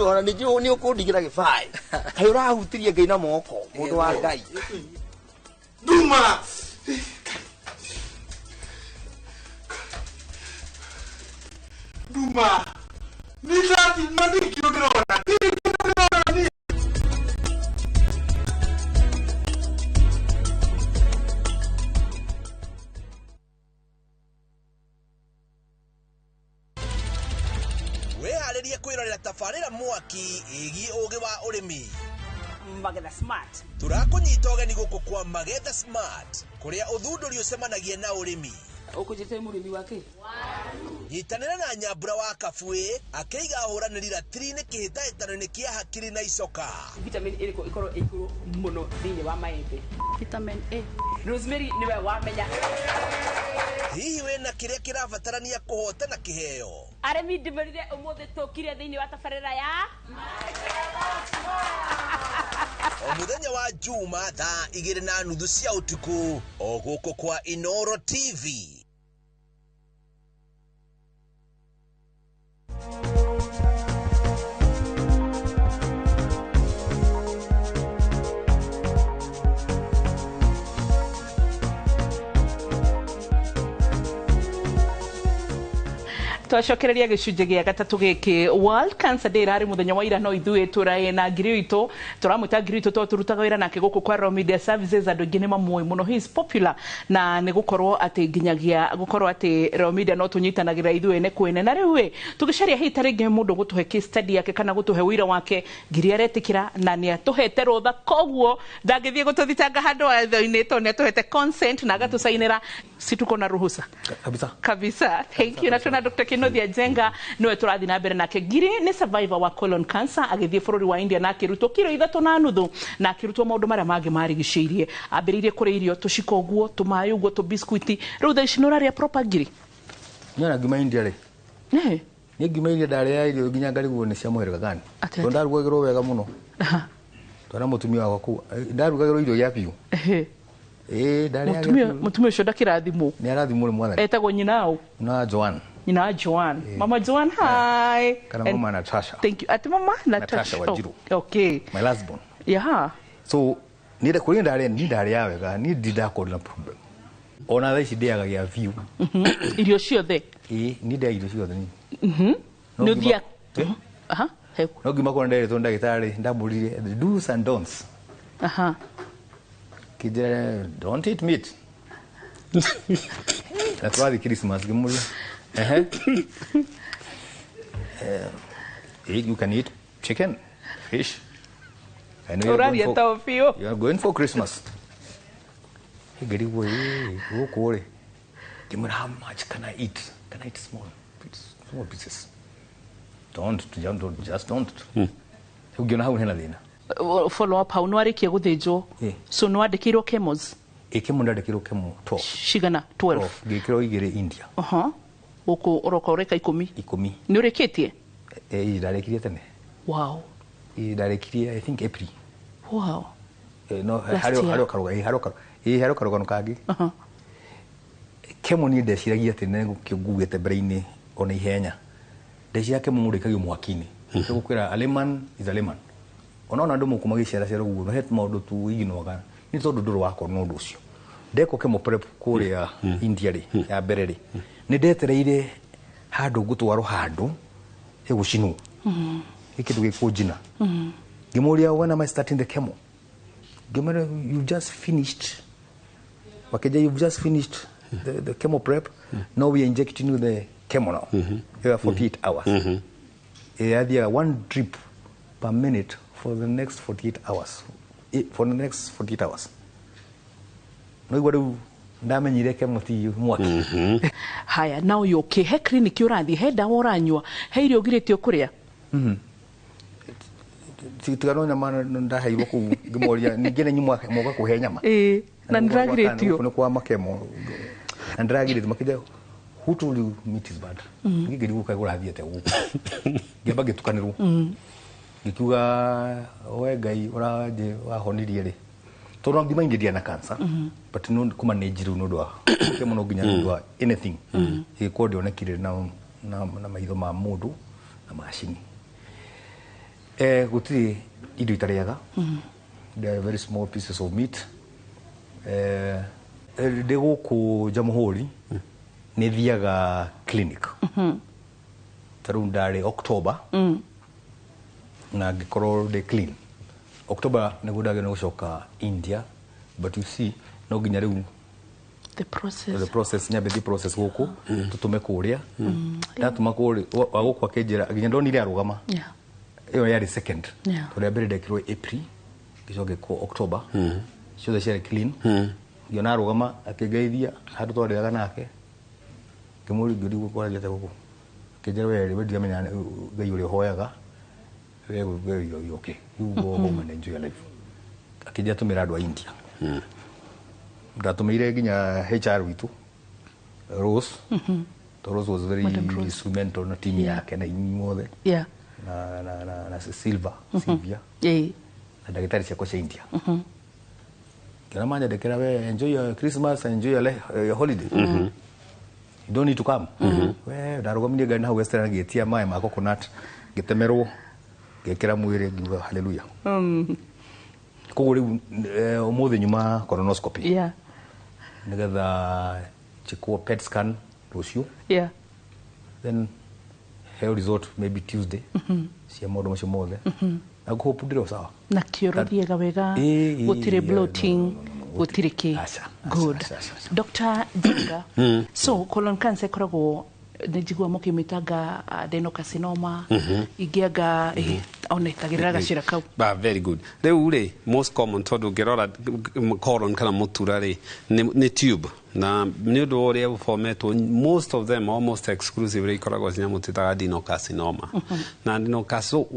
Ona nä å kå ndigä ra gä baä kaä å rahutirie Ngai na moko må ndå wa Ngai. Nduma. Nduma. Nĩ nĩ kĩndũ ndĩrona. Wĩharĩrie kwĩrorera tabarĩra mwaki ĩgiĩ ũgĩ wa ũrĩmi. Magetha Smart. Tũrakũnyita ũgeni gũkũ kwa Magetha Smart, kũrĩa ũthundũri ũcemanagia na ũrĩmi. Ũkũnjĩte mũrĩmi wake? Nyitanĩra na Nyambura wa Kabuĩ akĩiga ahũranĩri ratiri-inĩ kĩhĩtahĩtano-inĩ kĩa hakiri na icoka. Vitamin ĩrĩkũ ĩkorwo ĩ igũrũ mũno thĩinĩ wa maembe? Vitamin A. Rosemary nĩwe wamenya. Hihi wĩna kĩrĩa kĩrabatarania kũhotana kĩheo? Arĩmi ndĩmũrire ũmũthĩ tũkire thĩinĩ wa tabarĩra ya O mũthenya wa Juma thaa 2:30 cia ũtukũ o gũkũ kwa Inoro TV. Twacokereria gĩcunjĩ gĩa gatatũ gĩkĩ. World Cancer Day ĩrarĩ mũthenya wa ira, no ithuĩ tũraĩ na ngiri witũ, tũramwĩta ngiri witũ tondũ tũrutaga wĩra nake gũkũ kwa Royal Media Services. Andũ aingĩ nĩ mamũĩ mũno, he is popular, na nĩ gũkorwo atĩ nginyagia gũkorwo atĩ Royal Media no tũnyitanagĩra ithuĩ ene kwene. Na rĩu ĩ tũgĩcaria hihi ta rĩngĩ mũndũ gũtũhe case study yake kana gũtũhe ũira wake, ngiri aretĩkĩra na nĩ atũhete rũtha, koguo ndangĩthiĩ gũtũthitanga handũ watho-inĩ tondũ nĩ atũhete consent na agatũcainĩra. Si tuko na ruhusa kabisa kabisa. Thank you. Na tuna Dr. Kinothia Njenga niwe tũrathiĩ na mbere nake. Ngiri nĩ survivor wa colon cancer, agĩthiĩ bũrũri wa India na akĩrutwo kiro 3.5 na akĩrutwo maũndũ marĩa mangĩ marigicĩirie. Ambĩrĩirie kũrĩa irio tũciko ũguo, tũmaĩ ũguo, tũbiskuiti. Rĩu thaa ici nĩ ũrarĩa proper ngiri? Nyona ngiuma India rĩ. Niĩ ngiuma India ndarĩa irio nginya ngarigwo nĩ cia mũhĩrĩga gani. Tondũ ndarugagĩrwo wega mũno. Twana mũtumia wakwa kũu ndarugagĩrwo irio gĩa biũ. Ĩĩ ndarĩa. Mũtumia ũcio ndakĩrathimwo. Nĩ arathimwo nĩ Mwathani. Etagwo nyina ũ? Na Joan. Nyina wa Joan. Mama Joan, hi. Kana mama Natasha. Thank you. Ati mama Natasha Wanjiru. Oh, okay. My last born. Yeah. So ni kũrĩa ndarĩa ni ndarĩa wega, ni ndindakorwo na problem. Ona thaa ici ndĩaga gĩa biũ. Irio ciothe? Ĩĩ, ni ndĩaga irio ciothe ni. Nĩ ũthiaga? Aha. No ngiuma kũrĩa nderĩtwo ndagĩtarĩ ndamũririe the do's and don'ts. Aha. Kĩnjĩra don't eat meat. Na tũrathiĩ Christmas ngĩmũria. You can eat chicken, fish. I know you are going for Christmas. Ngĩrigwo gũkũ rĩ. Ngĩmwĩra how much can I eat? Can I eat small small pieces? Don't, just don't. Ũngĩona hau hena thĩna. Follow up hau nĩ warĩkia gũthĩnjwo. So nĩ wandĩkĩirwo chemos? Ĩ chemo ndandĩkĩirwo chemo 12. Cigana? 12. Ngĩkĩrwo 2 India. Aha. Gũkũ ũroka ũreka 10. 10. Nĩ ũrĩkĩtie? Ĩ ndarĩkirie tene. Wow. Ĩ ndarĩkirie I think April. Wow. No harĩ harĩ karũgano kangĩ. Chemo niĩ ndeciragia atĩ nĩ gũkĩnguĩte mbere-inĩ ona ihenya. Ndeciragia chemo mũndũ aikagio mwaki-inĩ. Gũkwĩra a layman is a layman. Ona andũ mũkũ magĩceracera ũguo no he maũndũ tu iginoaga nĩ tondũ ndũrĩ wakorwo na ũndũ ũcio. Ndekwo chemo prep kũrĩa India rĩ ya mbere rĩ nĩ ndetereire handũ ngũtwarwo handũ hegũcinwo gĩ kĩndũ gĩkũnjina. Ngĩmũria when am I starting the chemo? Ngĩmwĩra you just finished. Makĩnjĩra you've just finished the chemo prep. Now we are injecting you the chemo now. You have 48 hours. Yathiaga one drip per minute for the next 48 hours. For the next 48 hours. No igua rĩu ndamenyire chemo ti mwaki. Haya, now you okay. He clinic ũrathiĩ, he ndawa ũranyua, he irio ũgirĩtio kũrĩa? Tiga no nyama ndaheirwo kũu ngĩmoria ningĩ nĩ inyuĩ moka kũhe nyama. Ĩĩ, na nĩndĩragirĩtio. Nĩ kwa makemo. Na ndĩragirĩtio makĩnjĩra who told you meat is bad? Ngĩrigwo kaĩ kũrathiĩ atĩa gũkũ. Ngĩamba ngĩtukanĩrwo. Ngĩkiuga we Ngai ũranjĩ wahonirie rĩ. Tondũ ngiuma India ndiarĩ na cancer. But no kũmanage rĩu nĩ ũndũ wa chemo no nginya nĩ ũndũ wa anything. Ĩgĩkorwo ndĩonekire na maitho ma mũndũ na macini. Gũtirĩ indo itarĩaga. There are very small pieces of meat. Ndĩ gũkũ Jamhuri nĩ thiaga clinic. Ta rĩu ndarĩ October na ngĩkorwo ndĩ clean. October nĩguo ndagĩrĩirwo nĩ gũcoka India, but you see, no nginya rĩu the process, the process, nyambe thi process gũkũ, tũtũme kũrĩa. Ndatũma kũrĩa wa gũkũ akĩnjĩra nginya ndonire arũgama. Ĩyo yarĩ second. Tondũ ya mbere ndekirwo April, ngĩcoka ngĩkwo October. Ciothe ciarĩ clean. Ngĩona arũgama akĩngeithia handũ twarĩaga nake. Ngĩmũria, ngĩũria kwaragia atĩa gũkũ. Akĩnjĩra we ndiramenya Ngai ũrĩa ũhoyaga. We you okay. You go home and enjoy your life. Akĩnjĩra tũmĩra andũ a India. Ndatũmĩire nginya HR witũ Rose. To Rose was very Madam Rose. instrumental na team yake na inyuĩ mothe. Na Silva, Sylvia na ndagĩtarĩ ciakwa cia India. Ngĩona manyandĩkĩra, we enjoy your Christmas, enjoy your holiday. You don't need to come. We ndarũgamirie ngari na hau Western, ngĩtia maĩ ma coconut, ngĩtemerwo, ngĩkĩra mwĩrĩ, ngiuga hallelujah. Koguo rĩu ũmũthĩ nyuma colonoscopy nĩgetha njĩkwo PET scan rũciũ. Then heo result maybe Tuesday cia maũndũ macio mothe. Na hope ndĩrĩ o sawa. Na kĩoro thiaga wega, Ĩ, gũtirĩ yeah, bloating, no, no, no, no, gũtirĩ kĩ. Aca, aca, Good. aca, aca, aca. Dr. Njenga, so colon cancer ĩkoragwo nĩ njigua mũkĩmĩtanga adenocarcinoma, ingĩanga ona ĩtagĩrĩra gacĩra kau. Ba, very good. Rĩu rĩ, most common, tondũ ũngĩrora colon kana mũtura rĩ, nĩ tube, na nĩ ũndũ wa ũrĩa ũbometwo, most of them, almost exclusively, ikoragwo cinyamũ twĩtaga adenocarcinoma. Na adenocarcinoma,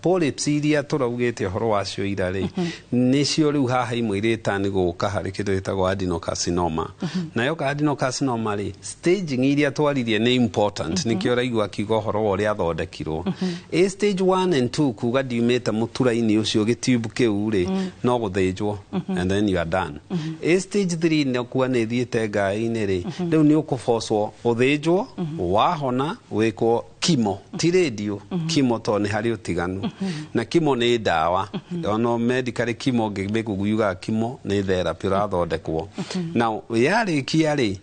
polyps iria tũraugĩte ũhoro wacio ira rĩ, nĩcio rĩu haha imwe irĩtani gũka harĩ kĩndũ gĩtagwo adenocarcinoma. Na yoka adenocarcinoma rĩ, staging iria twaririe nĩ important. Nĩkĩo ũraigua akiuga ũhoro wa ũrĩa athondekirwo ĩ stage 1 and 2, kuga ndiumĩte mũtura-inĩ ũcio, gĩtube kĩu rĩ, no gũthĩnjwo and then you are done. Ĩ stage 3 nĩ kuga nĩ ĩthiĩte ngaĩ-inĩ rĩ, rĩu nĩ ũkũbocwo ũthĩnjwo, wahona wĩkwo chemo, ti radio, chemo, tondũ nĩ harĩ ũtiganu na chemo nĩ ndawa. Ono medically chemo ngĩmĩgugu yugaga chemo nĩ therapy ũrathondekwo. Now yarĩkia rĩ,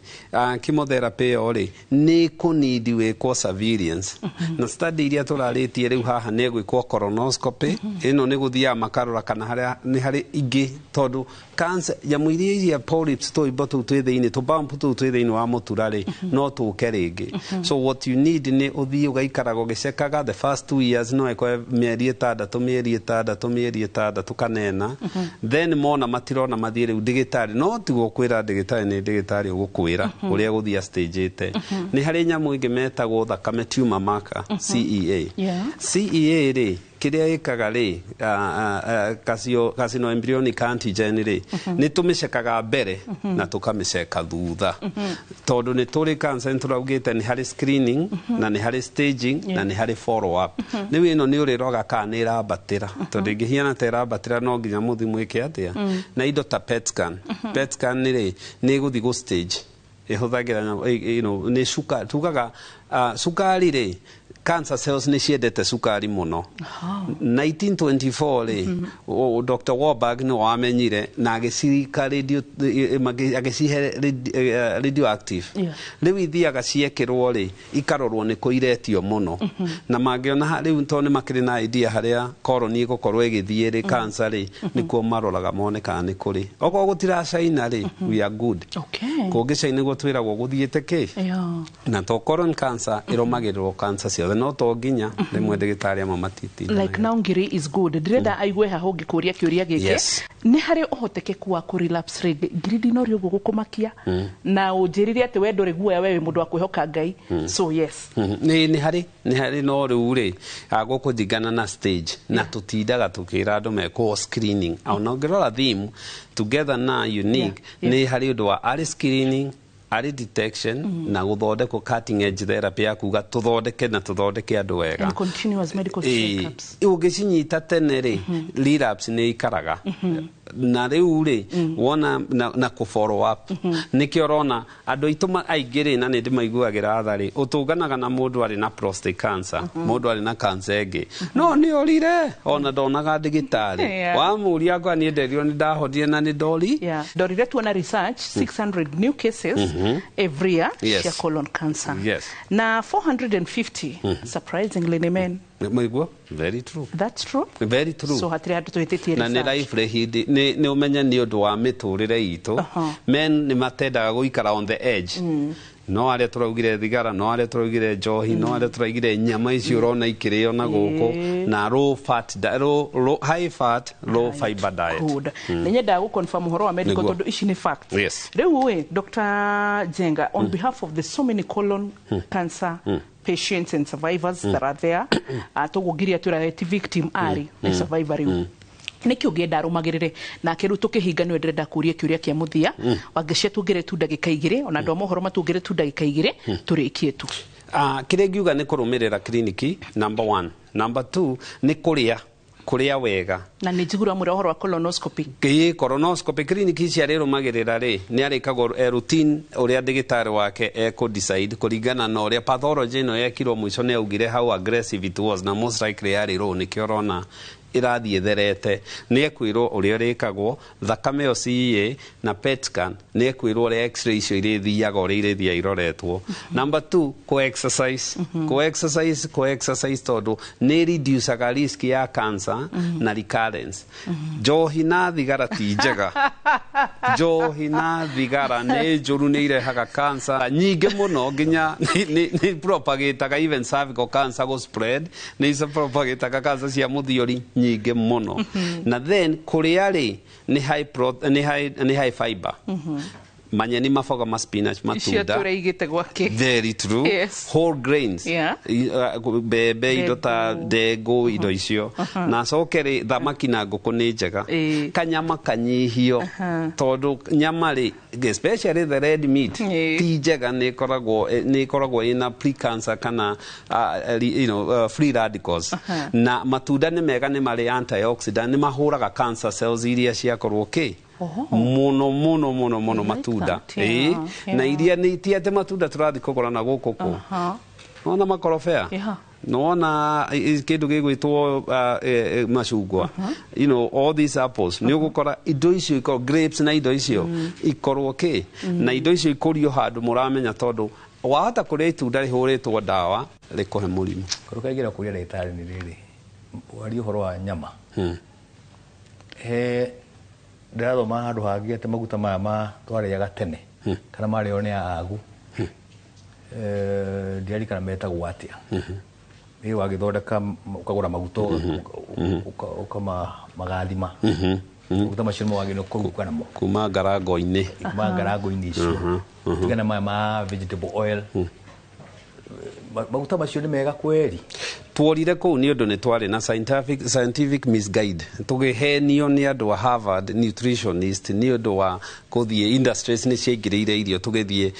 chemotherapy ĩyo rĩ, nĩ kũnidi wĩkwo surveillance na study iria tũrarĩtie rĩu haha nĩ gwĩkwo colonoscopy. Ĩno nĩ gũthiaga makarora kana harĩa nĩ harĩ ingĩ, tondũ cancer nyamũ iria polyps, tũimbo tũu twĩ thĩinĩ, tũbump tũu twĩ thĩinĩ wa mũtura rĩ, no tũke rĩngĩ. So what you need nĩ ũthiĩ ũgaikaraga ũgĩcekaga the first 2 years, no ĩkorwe mĩeri 6, mĩeri 6, mĩeri 6 kanena. Then mona matirona, mathiĩ rĩu ndĩgĩtarĩ, no tiguo kwĩra ndĩgĩtarĩ, nĩ ndĩgĩtarĩ ũgũkwĩra ũrĩa gũthiĩ stage-ĩte. Nĩ harĩ nyamũ ĩngĩ metagwo thakame tumor marker, CEA. CEA rĩ, kĩrĩa ĩkaga rĩ, carcinoembryonic antigen rĩ, nĩ tũmĩcekaga mbere na tũkamĩceka thutha, tondũ nĩ tũrĩ cancer nĩ tũraugĩte nĩ harĩ screening na nĩ harĩ staging na nĩ harĩ follow up. Rĩu ĩno nĩ ũrĩroga kana nĩ ĩrambatĩra, tondũ ĩngĩhiana ta ĩrambatĩra, no nginya mũthiĩ mwĩke atĩa na indo ta PET scan. PET scan rĩ, nĩ ĩgũthiĩ gũ stage, ĩhũthagĩra nĩ cukari, tugaga cukari rĩ, cancer cells nĩ ciendete cukari mũno. 1924 rĩ, Dr. Warburg nĩ wamenyire na agĩcirika radio, agĩcihe radioactive. Rĩu ithiaga ciekĩrwo rĩ, ikarorwo nĩ kũ iretio mũno, na mangĩona rĩu tondũ nĩ makĩrĩ na idea harĩa colon ĩgũkorwo ĩgĩthiĩ rĩ, cancer rĩ, nĩkuo maroraga mone kana nĩ kũrĩ. Okorwo gũtiracaina rĩ, we are good. Kũngĩcaina nĩguo twĩragwo gũthiĩte kĩ. Na to colon cancer ĩrũmagĩrĩrwo cancer ciothe, no to nginya rĩmwe ndagĩtarĩ amwe matitinda. Like now ngiri is good, ndĩrenda aigue haha ũngĩkũria kĩũria gĩkĩ. Yes. Nĩ harĩ ũhotekeku wa kũ relapse rĩngĩ? Ngiri ndinoria ũguo gũkũmakia na ũnjĩrire atĩ we ndũrĩ guoya, we wĩ mũndũ wa kwĩhoka Ngai, so yes. Nĩ harĩ no rĩu rĩ, gũkũringana na stage, na tũtindaga tũkĩra andũ mekwo screening. Ona ũngĩrora theme together na unique, nĩ harĩ ũndũ wa early screening. Early detection na gũthondekwo cutting edge therapy ya kuga tũthondeke na tũthondeke andũ wega. And continuous medical checkups. Ũngĩcinyita tene rĩ, relapse nĩ ikaraga na rĩu rĩ wona na kũ follow up. Nĩkĩo ũrona andũ aitũ aingĩ rĩ, na nĩ ndĩmaiguagĩra tha rĩ, ũtũnganaga na mũndũ arĩ na prostate cancer, mũndũ arĩ na cancer ĩngĩ, no nĩ orire ona ndonaga ndagĩtarĩ. Wamũria kwa niĩ nderirwo nĩ ndahonire na nĩ ndori. Ndorire tuona research 600 new cases every year cia colon cancer. Na 450 surprisingly nĩ men. Mũigua? Very true. That's true. Very true. So hatirĩ handũ tũhĩtĩtie na nĩ livelihood, nĩ ũmenye nĩ ũndũ wa mĩtũrĩre itũ. Men nĩ matendaga gũikara on the edge. No arĩa tũraugire thigara, no arĩa tũraugire njohi, no arĩa tũraugire nyama icio ũrona ikĩrĩo na gũkũ, na low fat, low, high fat, low fiber diet. Good. Nĩ nyendaga gũ-confirm ũhoro wa medical tondũ ici nĩ facts. Rĩu ĩ, Dr. Njenga, on behalf of the so many colon cancer patients and survivors that are there, tũgũgiria twĩra ti victim arĩ, nĩ survivor rĩu. Nĩkĩ ũngĩenda arũmagĩrĩre nake rĩu tũkĩhinga nĩwe ndĩrenda kũria kĩũria kĩa mũthia. Wangĩcia tuongere tu ndagĩka 2, ona andũ a mohoro matuongere tu ndagĩka 2 tũrĩkie tu. Kĩrĩa ngiuga nĩ kũrũmĩrĩra kliniki number 1. Number 2 nĩ kũrĩa wega. Na nĩ njigura mwĩra ũhoro wa colonoscopy. Ĩĩ, colonoscopy kliniki ici arĩrũmagĩrĩra rĩ, nĩ arĩkagwo routine ũrĩa ndagĩtarĩ wake ekũ decide kũringana na ũrĩa pathology ĩno yekirwo mũico nĩ augire how aggressive it was, na most likely yarĩ low, nĩkĩo ũrona ĩrathiĩ ĩtherete. Nĩ ekwĩrwo ũrĩa ĩrĩkagwo, thakame ĩyo CEA na PET scan, nĩ ekwĩrwo ũrĩa x-ray icio irĩthiaga, ũrĩa irĩthiaga iroretwo. Number 2, kũ-exercise. Kũ-exercise, kũ-exercise tondũ nĩ reducaga risk ya cancer na recurrence. Njohi na thigara ti njega. Njohi na thigara nĩ njũru, nĩ irehaga cancer nyingĩ mũno, nginya nĩ propagataga even cervical cancer go spread, nĩ propagataga cancer cia mũthiori nyingĩ mũno. Na then kũrĩa rĩ nĩ high nĩ high fiber. Manyeni, maboga, ma spinach, icio matunda. Tũraigĩte gwake. Very true. Whole grains. Mbembe, indo ta ndengũ, indo icio. Na coke rĩ, thamaki na ngũkũ nĩ njega. Kanyama kanyihio tondũ nyama rĩ, especially the red meat, ti njega, nĩ ĩkoragwo ĩna pre-cancer kana free radicals. Na matunda nĩ mega, nĩ marĩ antioxidant, nĩ mahũraga cancer cells iria ciakorwo kĩ mũno mũno mũno mũno matunda. Na iria nĩ ti atĩ matunda tũrathiĩ kũgũra na gũkũ kũ nona makorobea, nona kĩndũ gĩgwĩtwo macungwa, all these apples, nĩ ũgũkora indo icio ikorwo grapes na indo icio ikorwo kĩ na indo icio ikũrio handũ mũramenya, tondũ wahota kũrĩa itunda rĩhũrĩtwo ndawa rĩkũhe mũrimũ. Kaingĩra kũrĩa ndagĩtarĩ nĩ rĩrĩ waria ũhoro wa nyama. He ndĩrathoma handũ hangĩ atĩ maguta maya ma twarĩaga tene kana marĩo nĩ agu, ndiririkana metagwo atĩa. Ĩ wagĩthondeka ũkagũra maguta ũkamagathima, maguta macio nĩmo wagĩrĩirwo kũruga namo kuma ngarango-inĩ. Kuma ngarango-inĩ icio, tigana maya ma vegetable oil. Maguta macio nĩ mega kweri. Tuorire kũu nĩ ũndũ nĩ twarĩ na scientific misguide, tũgĩhenio nĩ andũ a Harvard nutritionist nĩ ũndũ wa kũthiĩ industries nĩ ciaingĩrĩire irio, tũgĩthiĩ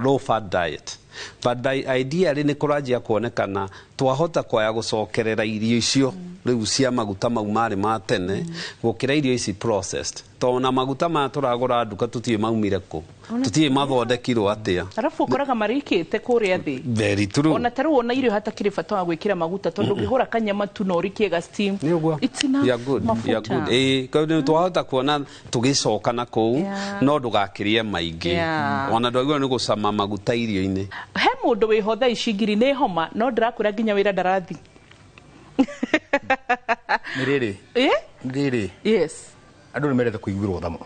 low fat diet. But by ideally nĩ kũranjia kuonekana twahota kwaya gũcokerera irio icio rĩu cia maguta mau marĩ ma tene gũkĩra irio ici processed, tondũ na maguta maya tũragũra nduka tũtiũĩ maumire kũ, tũtiũĩ mathondekirwo atĩa. Arabu ũkoraga marĩkĩte kũrĩa thĩ. Very true. Ona ta rĩu ona irio hatakĩrĩ bata wa gwĩkĩra maguta, tondũ ũngĩgũra kanyama tu na ũrikie ga steam, it's enough. You are good. You are mafuta. good. Koguo twahota kuona tũgĩcoka na kũu, no ndũgakĩrĩe maingĩ. Ona ndwagĩrĩirwo nĩ gũcama maguta irio-inĩ. He mũndũ wĩho thaa ici ngiri nĩ homa, no ndĩrakwĩra nginya wĩra ndarathi. Nĩ rĩrĩ. Nĩ rĩrĩ. Andũ nĩ mendete kũiguĩrwo tha mũno.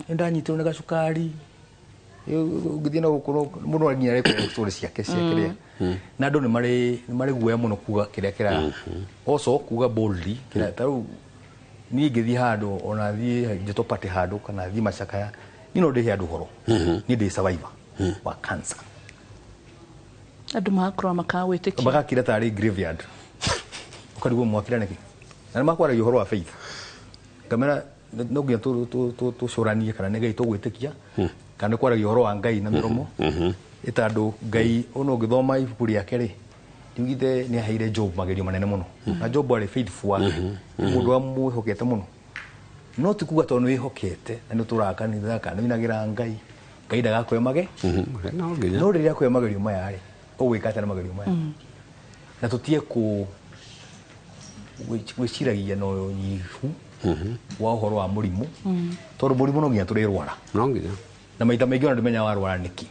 Nĩ ndanyitirwo nĩ gacukari. Ũngĩthiĩ na gũkũ mũndũ nginya arĩkũrĩa story ciake cia kĩrĩa. Na andũ nĩ marĩ guoya mũno kuga kĩrĩa kĩra. Also kuga boldly kĩrĩa ta rĩu niĩ ingĩthiĩ handũ ona thiĩ njĩtwo party handũ kana thiĩ macakaya, niĩ no ndĩhe andũ ũhoro. Niĩ ndĩ survivor wa cancer. Andũ magakorwo makagwĩtĩkia. Magakira tarĩ graveyard. Ũkarigwo mwakira nĩkĩ? Na nĩ makwaragia ũhoro wa faith. Ngamera no nginya tũcũranie kana nĩ Ngai tũgwĩtĩkia Kana nĩ kwaragia ũhoro wa Ngai na mĩromo. Ĩ tondũ Ngai ona ũngĩthoma ibuku rĩake rĩ, riugite nĩ aheire Job magerio manene mũno, na Job arĩ faithful wake, mũndũ wamwĩhokete mũno. No ti kuga tondũ nĩ wĩhokete na nĩ ũtũraga kanitha kana nĩ ũinagĩra Ngai, Ngai ndagakũhe mage. No nginya. No rĩrĩa akũhe magerio maya rĩ, ũgwĩka atĩa na magerio maya? Na tũtige kũ gwĩciragia na ũnyihu wa ũhoro wa mũrimũ, tondũ mũrimũ no nginya tũrĩrwara. No nginya. Na maita maingĩ ona ndũmenyaga warwara nĩkĩ.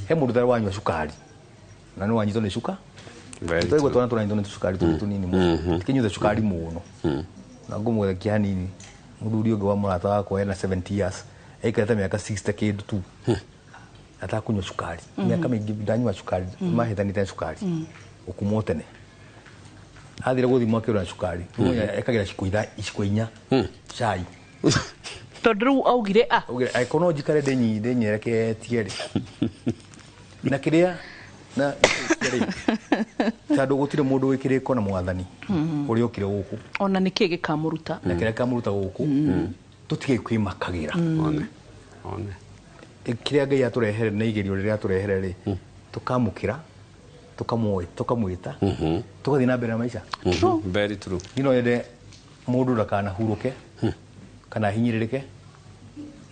He mũndũ ũtarĩ wanyua cukari na nĩ wanyitwo nĩ cuka. Very twaigua true. twana tũranyitwo nĩ tũcukari tũtũ tũnini mũno, tikĩnyuĩte cukari mũno. Na ngũmũthekia hanini, mũthuri ũngĩ wa mũrata wakwa ena 70 years, aikarĩte mĩaka 60 kĩndũ tu atakũnyua cukari, mĩaka mĩingĩ ndanyua cukari, mahĩtanĩte na cukari ũkumwo tene. Athire gũthimwo akĩrwo na cukari. Rĩu ekagĩra ciko iciko 4 cai. Tondũ rĩu augire a Augire angĩkorwo no njikare ndĩnyereketie rĩ, na kĩrĩa na rĩ, tondũ gũtirĩ mũndũ wĩ kĩrĩko na mwathani ũrĩa okire gũkũ. Ona nĩkĩ gĩkamũruta. Na kĩrĩa kamũruta gũkũ, tũtige kwĩmakagĩra. One. One. Kĩrĩa Ngai atũrehere na igerio rĩrĩa atũrehere rĩ, tũkamũkĩra, tũkamwĩta, tũgathiĩ na mbere na maica. Very true. Niĩ no nyende mũndũ ndakanahurũke kana ahinyĩrĩrĩke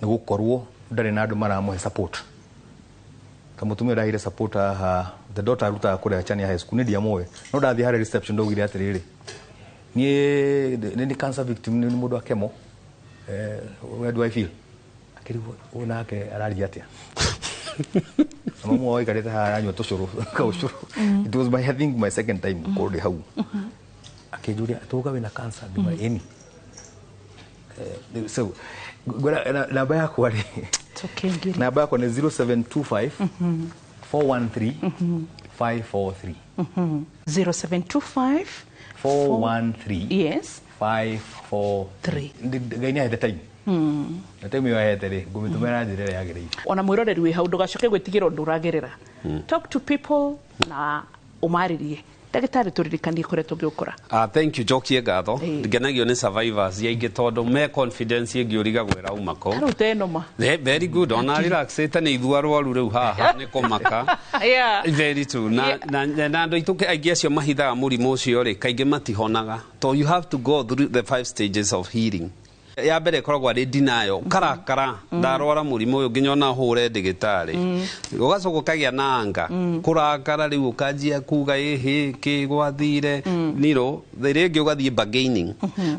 nĩ gũkorwo ndarĩ na andũ maramũhe support. Ta mũtumia ndaheire support haha, the daughter arutaga kũrĩa Chania High School, nĩ ndiamũĩ, no ndathiĩ harĩa reception ndaugire atĩrĩrĩ, niĩ nĩ cancer victim, nĩ mũndũ wa chemo, where do I feel? Akĩrigwo ũyũ nake araria atĩa, na mamu wao aikarĩte haha aranyua tũcũrũ kaũcũrũ. It was my, I think, my second time gũkorwo ndĩ hau. Akĩnjũria, "Tũga wĩna cancer?" Ngĩmwĩra, "Ĩni." So ngwĩra namba yakwa rĩ, It's okay, Ngiri. Namba yakwa nĩ 0725 413 543. 0725 413 543. Ngai nĩ ahete time, na time ĩyo ahete rĩ, ngũmĩtũmĩra na njĩra ĩrĩa yagĩrĩire. Ona mwĩroreri wĩ hau, ndũgacoke gwĩtigĩra ũndũ ũragerera. Talk to people na ũmarĩrie. Ndagĩtarĩ, tũririkanie kũrĩa tũngĩũkora. Ah, thank you, njokie ngatho. Ngenagio nĩ survivors aingĩ tondũ me confidence ĩngĩ ũrigagwo ĩrauma kũ. Tarĩu ta ĩno ma. Very good, ona relaxĩte nĩ ithuĩ arwaru rĩu haha nĩ kũmaka. Very true. Na andũ aitũ aingĩ acio mahithaga mũrimũ ũcio rĩ, kaingĩ matihonaga, to you have to go through the five stages of healing. Ya mbere ĩkoragwo arĩ denial, karakara ndarwara mũrimũ ũyũ nginya ona hũre ndĩgĩtarĩ. Ũgacoka ũkagĩa na anga, kũrakara, rĩu ũkanjia kuga ĩhĩ kĩ gwathire niro rĩngĩ, ũgathiĩ bargaining.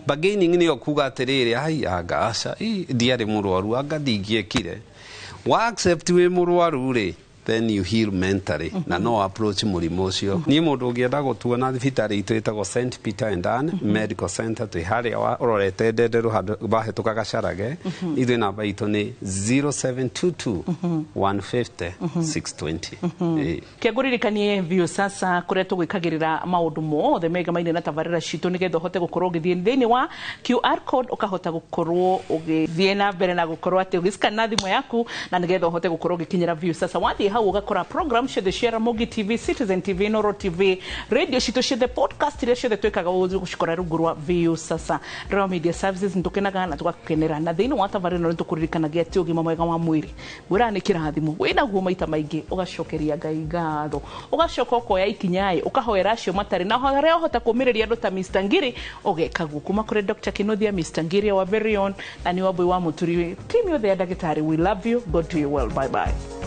Bargaining nĩyo kuga atĩrĩrĩ, ai, anga aca, ĩ, ndiarĩ mũrwaru, anga ndingĩekire. Wa accept wĩ mũrwaru rĩ, then you heal mentally na no approach mũrimũ ũcio. Niĩ mũndũ ũngĩenda gũtuona, thibitarĩ itũ ĩtagwo St Peter and Ann Medical Center, twĩ harĩa ũrorete Ndenderũ, handũ wahĩtũka Gacarage. Ithuĩ namba itũ nĩ 0722 150 620. Ĩĩ. Kĩngũririkanie Viusasa kũrĩa tũgwĩkagĩrĩra maũndũ mothe megamaine na tabarĩra citũ, nĩgetha ũhote gũkorwo ũgĩthiĩ thĩinĩ wa QR code, ũkahota gũkorwo ũgĩthiĩ na mbere na gũkorwo atĩ ũgĩscan na thimũ yaku, na nĩgetha ũhote gũkorwo ũgĩkinyĩra Viusasa. Wathiĩ hau ũgakora program ciothe cia Ramogi TV, Citizen TV, Noro TV, radio citũ ciothe, podcast iria ciothe twĩkaga, ũgũcikora rungu rwa Viusasa. Royal Media Services, nĩtũkenaga na tũgakenera na thĩinĩ wa tabarĩra ĩno. Nĩtũkũririkanagia atĩ ũgima mwega wa mwĩrĩ ngwĩraga nĩ kĩrathimo wĩnaguo. Maita maingĩ ũgacokeria Ngai ngatho, ũgacoka ũkoya ikinyaĩ ũkahoera acio matarĩ na harĩa ũhota kũmĩrĩria andũ ta Mr Ngiri, ũgeka guo. Kuma kũrĩ Dr Kinuthia, Mr Ngiri, our very own, na nĩ Wambui wa Mũturi, timu yothe ya ndagĩtarĩ, we love you. God do you well. Bye bye.